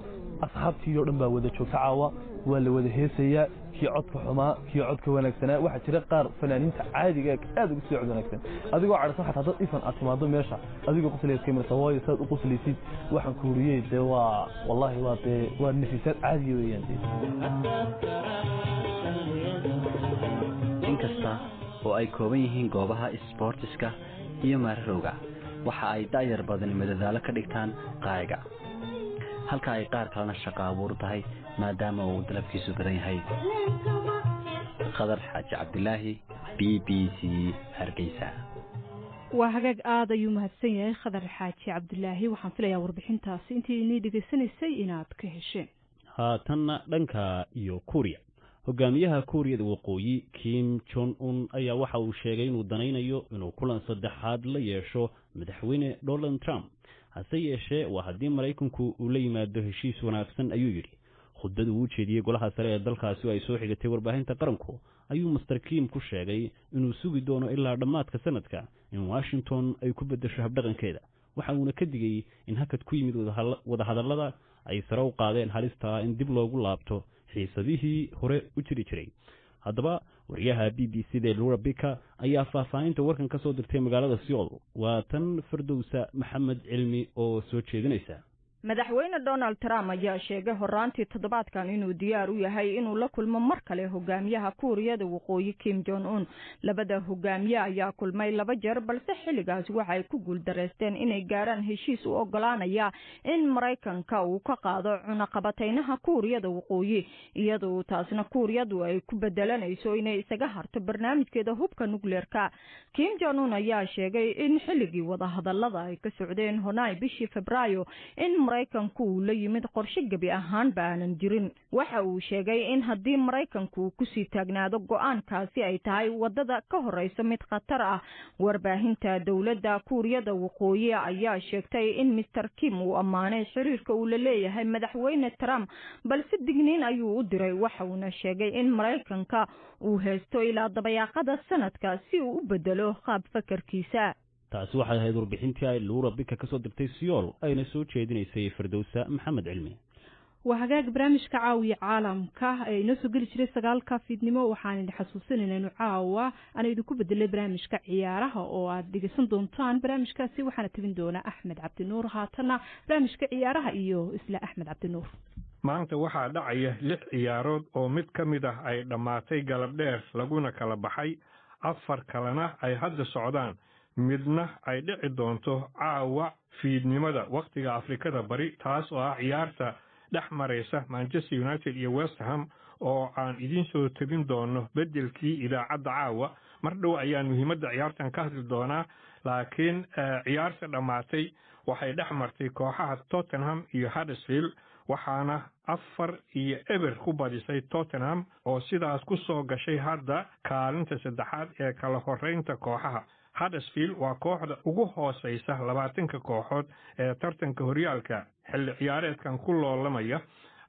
asxaabtii oo dhan baa wada joogta caawa, waa la wada heesayaa, kii codka xumaa, kii codka wanaagsanaa. Waxaa jira qaar fanaaniinta caadiga aad ugu sii cod wanaagsan. Adigoo cadhsan xataa dad ifan aad timaado meesha, adigoo qoslayaad ka imanaysaa, waayo saad u qoslaysid waxaan ku uriyey dee waa wallaahi waa dee waa nafisaad caadiya weeyaan dee. Inkasta oo ay kooban yihiin goobaha isboortiska iyo maararowga, waxa ay da'yar badani madadaalo ka dhigtaan qaaciga, halka ay qaar kalena shaqo abuur tahay maadaama uu dalabkiisu badan yahay. Khadar Xaaji Cabdilaahi, BBC, Hargeysa. Waa hagaag, aada ayuu mahadsan yahay Khadar Xaaji Cabdilaahi. Waxaan filayaa warbixintaasi intii inii dhegaysanaysay inaad ka hesheen. Haatanna dhanka iyo Kuuriya. Hogaamiyaha Kuuriyada Waqooyi Kim Jong Un ayaa waxa uu sheegay inuu danaynayo inuu kulan saddexaad la yeesho Madaxweyne Donald Trump, hase yeeshee waa haddii Maraykanku uu la yimaado heshiis wanaagsan, ayuu yidhi. Khudbad uu u jeediyey golaha sare ee dalkaasi oo ay soo xigatay warbaahinta qaranku ayuu Master Kim ku sheegay inuu sugi doono ilaa dhammaadka sanadka in Washington ay ku beddesho habdhaqankeeda. Waxa uuna ka digay in hakad ku yimid wadahadallada ay sare u qaadeen halista in dib loogu laabto xiisadihii hore u jiri jiray. Haddaba, wariyaha BBC da Laura Bika ayaa faahfaahinta warkan ka soo dirtay magaalada Seoul. Waa tan Fardowsa Maxamed Cilmi oo soo jeedinaysa. Madaxweyne Donald Trump ayaa sheegay horaantii toddobaadkan inuu diyaar u yahay inuu la kulmo mar kale hogaamiyaha Kuuriyada Waqooyi Kim Jong Un. Labada hogaamiye ayaa kulmay laba jeer, balse xilligaas waxay ku guuldareysteen inay gaaraan heshiis u ogolaanaya in Maraykanka uu ka qaado cunaqabateynaha Kuuriyada Waqooyi, iyadoo taasna Kuuriyadu ay ku bedelanayso inay isaga harto barnaamijkeeda hubka nukleerka. Kim Jong Un ayaa sheegay in xilligii wadahadalada ay ka socdeen Honai bishii Febraayo in Maraykanku uu la yimid qorshe gebi ahaanba aanan jirin. Waxa uu sheegay in haddii Maraykanku uu kusii taagnaado go-aankaasi ay tahay wadada ka horeysa mid khatar ah. Warbaahinta dowladda Kuuriyada Waqooyi ayaa sheegtay in Mister Kim uu ammaanay xiriirka uu la leeyahay Madaxweyne Trump, balse digniin ayuu u diray. Waxa uuna sheegay in Maraykanka uu haysto ilaa dabayaaqada sanadka si uu u bedelo qaab fakarkiisa. Taasi waxay ahayd warbixintii ay Luura Bika ka soo dirtay Siyool, ayna soo jeedinaysay Firdowsa Maxamed Cilmi. Waa hagaag. Barnaamijka Caawiya Caalamka ee inoo soo geli jiray 9-ka fiidnimo waxaan idin xasuusinayna inu caawa aan idinku bedelay barnaamijka ciyaaraha oo aad dhegeysan doontaan. Barnaamijkaasi waxaana tebin doonaa Axmed Cabdinuur. Haatanna barnaamijka ciyaaraha iyo isla Axmed Cabdinuur. Maanta waxaa dhacaya lix ciyaarood oo mid ka mid ah ay dhammaatay galab dheer laguna kala baxay, afar kalena ay hadda socdaan, midna ay dhici doonto caawa fiidnimada wakhtiga Afrikada Bari, taas oo ah ciyaarta dhex maraysa Manchester United iyo West Ham oo aan idiin soo tebin doono beddelkii idaacadda caawa. Mar dhow ayaan muhiimadda ciyaartan ka hadli doonaa, laakiin ciyaarta dhammaatay waxay dhex martay kooxaha Tottenham iyo Huddersfield, waxaana 4-0 ku badisay Tottenham oo sidaas ku soo gashay hadda kaalinta saddexaad ee kala horeynta kooxaha. Huddersfield waa kooxda ugu hooseysa 20-ka kooxood ee tartanka horyaalka xilli ciyaareedkan ku loolamaya.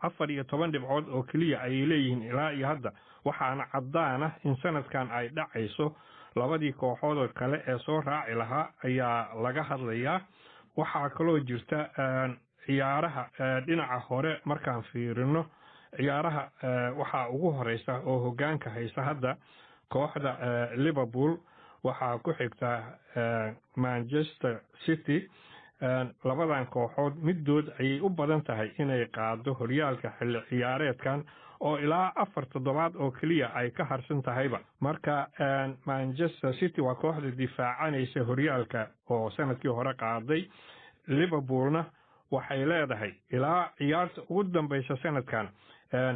14 dhibcood oo keliya ayay leeyihiin ilaa iyo hadda, waxaana caddaana in sanadkan ay dhacayso. Labadii kooxoodoo kale ee soo raaci lahaa ayaa laga hadlayaa. Waxaa kaloo jirta ciyaaraha dhinaca hore markaan fiirino, ciyaaraha waxaa ugu horeysa oo hoggaanka haysa hadda kooxda Liverpool, waxaa ku xigta Manchester City. Labadan kooxood middood ayay u badan tahay inay qaado horyaalka xilli ciyaareedkan oo ilaa 4 toddobaad oo keliya ay ka harsan tahayba. Marka Manchester City waa kooxda difaacanaysa horyaalka oo sanadkii hore qaaday. Liverpoolna waxay leedahay ilaa ciyaarta ugu dambaysa sanadkan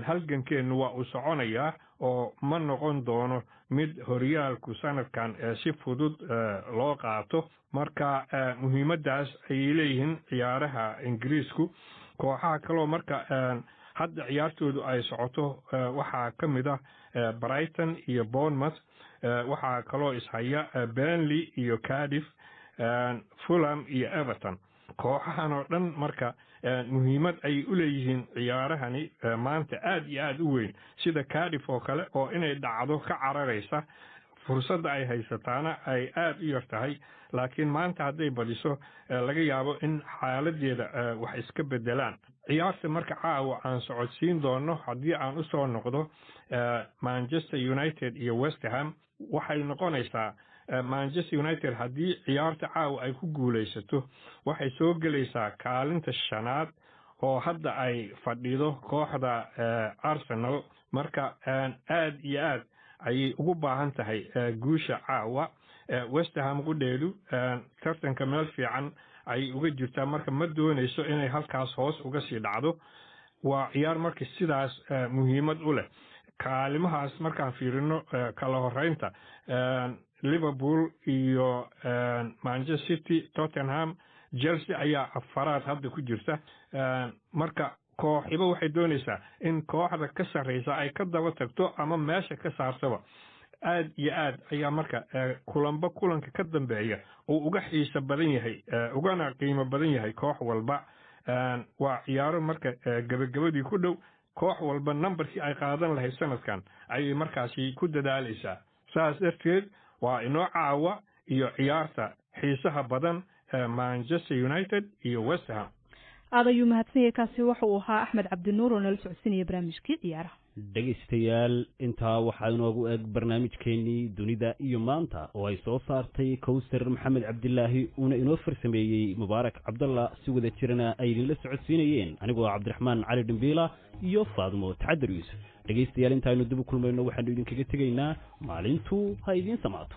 halgankeennu waa uu soconayaa oo ma noqon doono mid horyaalku sanadkan si fudud loo qaato. Marka muhiimaddaas ayay leeyihiin ciyaaraha Ingiriisku. Kooxaha kaloo marka hadda ciyaartoodu ay socoto waxaa ka mid ah Brighton iyo Bournemouth, waxaa kaloo ishaya Burnley iyo Cardiff, Fulham iyo Everton. Kooxahan oo dhan marka muhiimad ayay u leeyihiin ciyaarahani maanta aad iyo aad u weyn, sida Cardiff oo kale oo inay dhacdo ka cararaysa, fursadda ay haysataana ay aad u yar tahay, laakiin maanta hadday badiso laga yaabo in xaaladeeda wax iska bedelaan. Ciyaarta marka caawa aan socodsiin doono, haddii aan usoo noqdo Manchester United iyo West Ham, waxay noqonaysaa Manchester United haddii ciyaarta caawa ay ku guulaysato waxay soo gelaysaa kaalinta shanaad oo hadda ay fadhido kooxda Arsenal. Marka aad iyo aad ayay ugu baahan tahay guusha caawa. West Ham qudheedu tartanka meel fiican ayay uga jirtaa, marka ma doonayso inay halkaas hoos uga sii dhacdo. Waa ciyaar marka sidaas muhiimad u leh. Kaalimahaas markaan fiirino kala horeynta, Liverpool iyo Manchester City, Tottenham, Chelsea ayaa afaraad hadda ku jirta. Marka Kooxiba waxay doonaysaa in kooxda ka sarreysa ay ka daba tagto ama meesha ka saartaba. Aad iyo aad ayaa marka kulanba kulanka ka dambeeya uu uga xiiso badan yahay, ugana qiimo badan yahay koox walba. Waa ciyaaro marka gebagabadii ku dhow. Koox walba nambarkii ay qaadan lahayd sanadkan ayay markaasi ku dadaalaysaa. Saas darteed waa inoo caawa iyo ciyaarta xiisaha badan ee Manchester United iyo West Ham. Aad ayuu mahadsan yahay. Kaasi waxa uu ahaa Axmed Cabdinuur oo nala socodsiinaya barnaamijkii ciyaaraha. Dhegaystayaal, intaa waxaa inoogu eg barnaamijkeenii Dunida iyo Maanta oo ay soo saartay Kowsar Maxamed Cabdilaahi, uuna inoo farsameeyey Mubaarak Cabdalla, si wada jirana ay idinla socodsiinayeen anigoo Cabdiraxmaan Cali Dhimbiila iyo Faadmo Taxadar Yuusuf. Dhegaystayaal, intaaynu dib u kulmayno waxaanu idinkaga tegaynaa maalintu ha idiin samaato.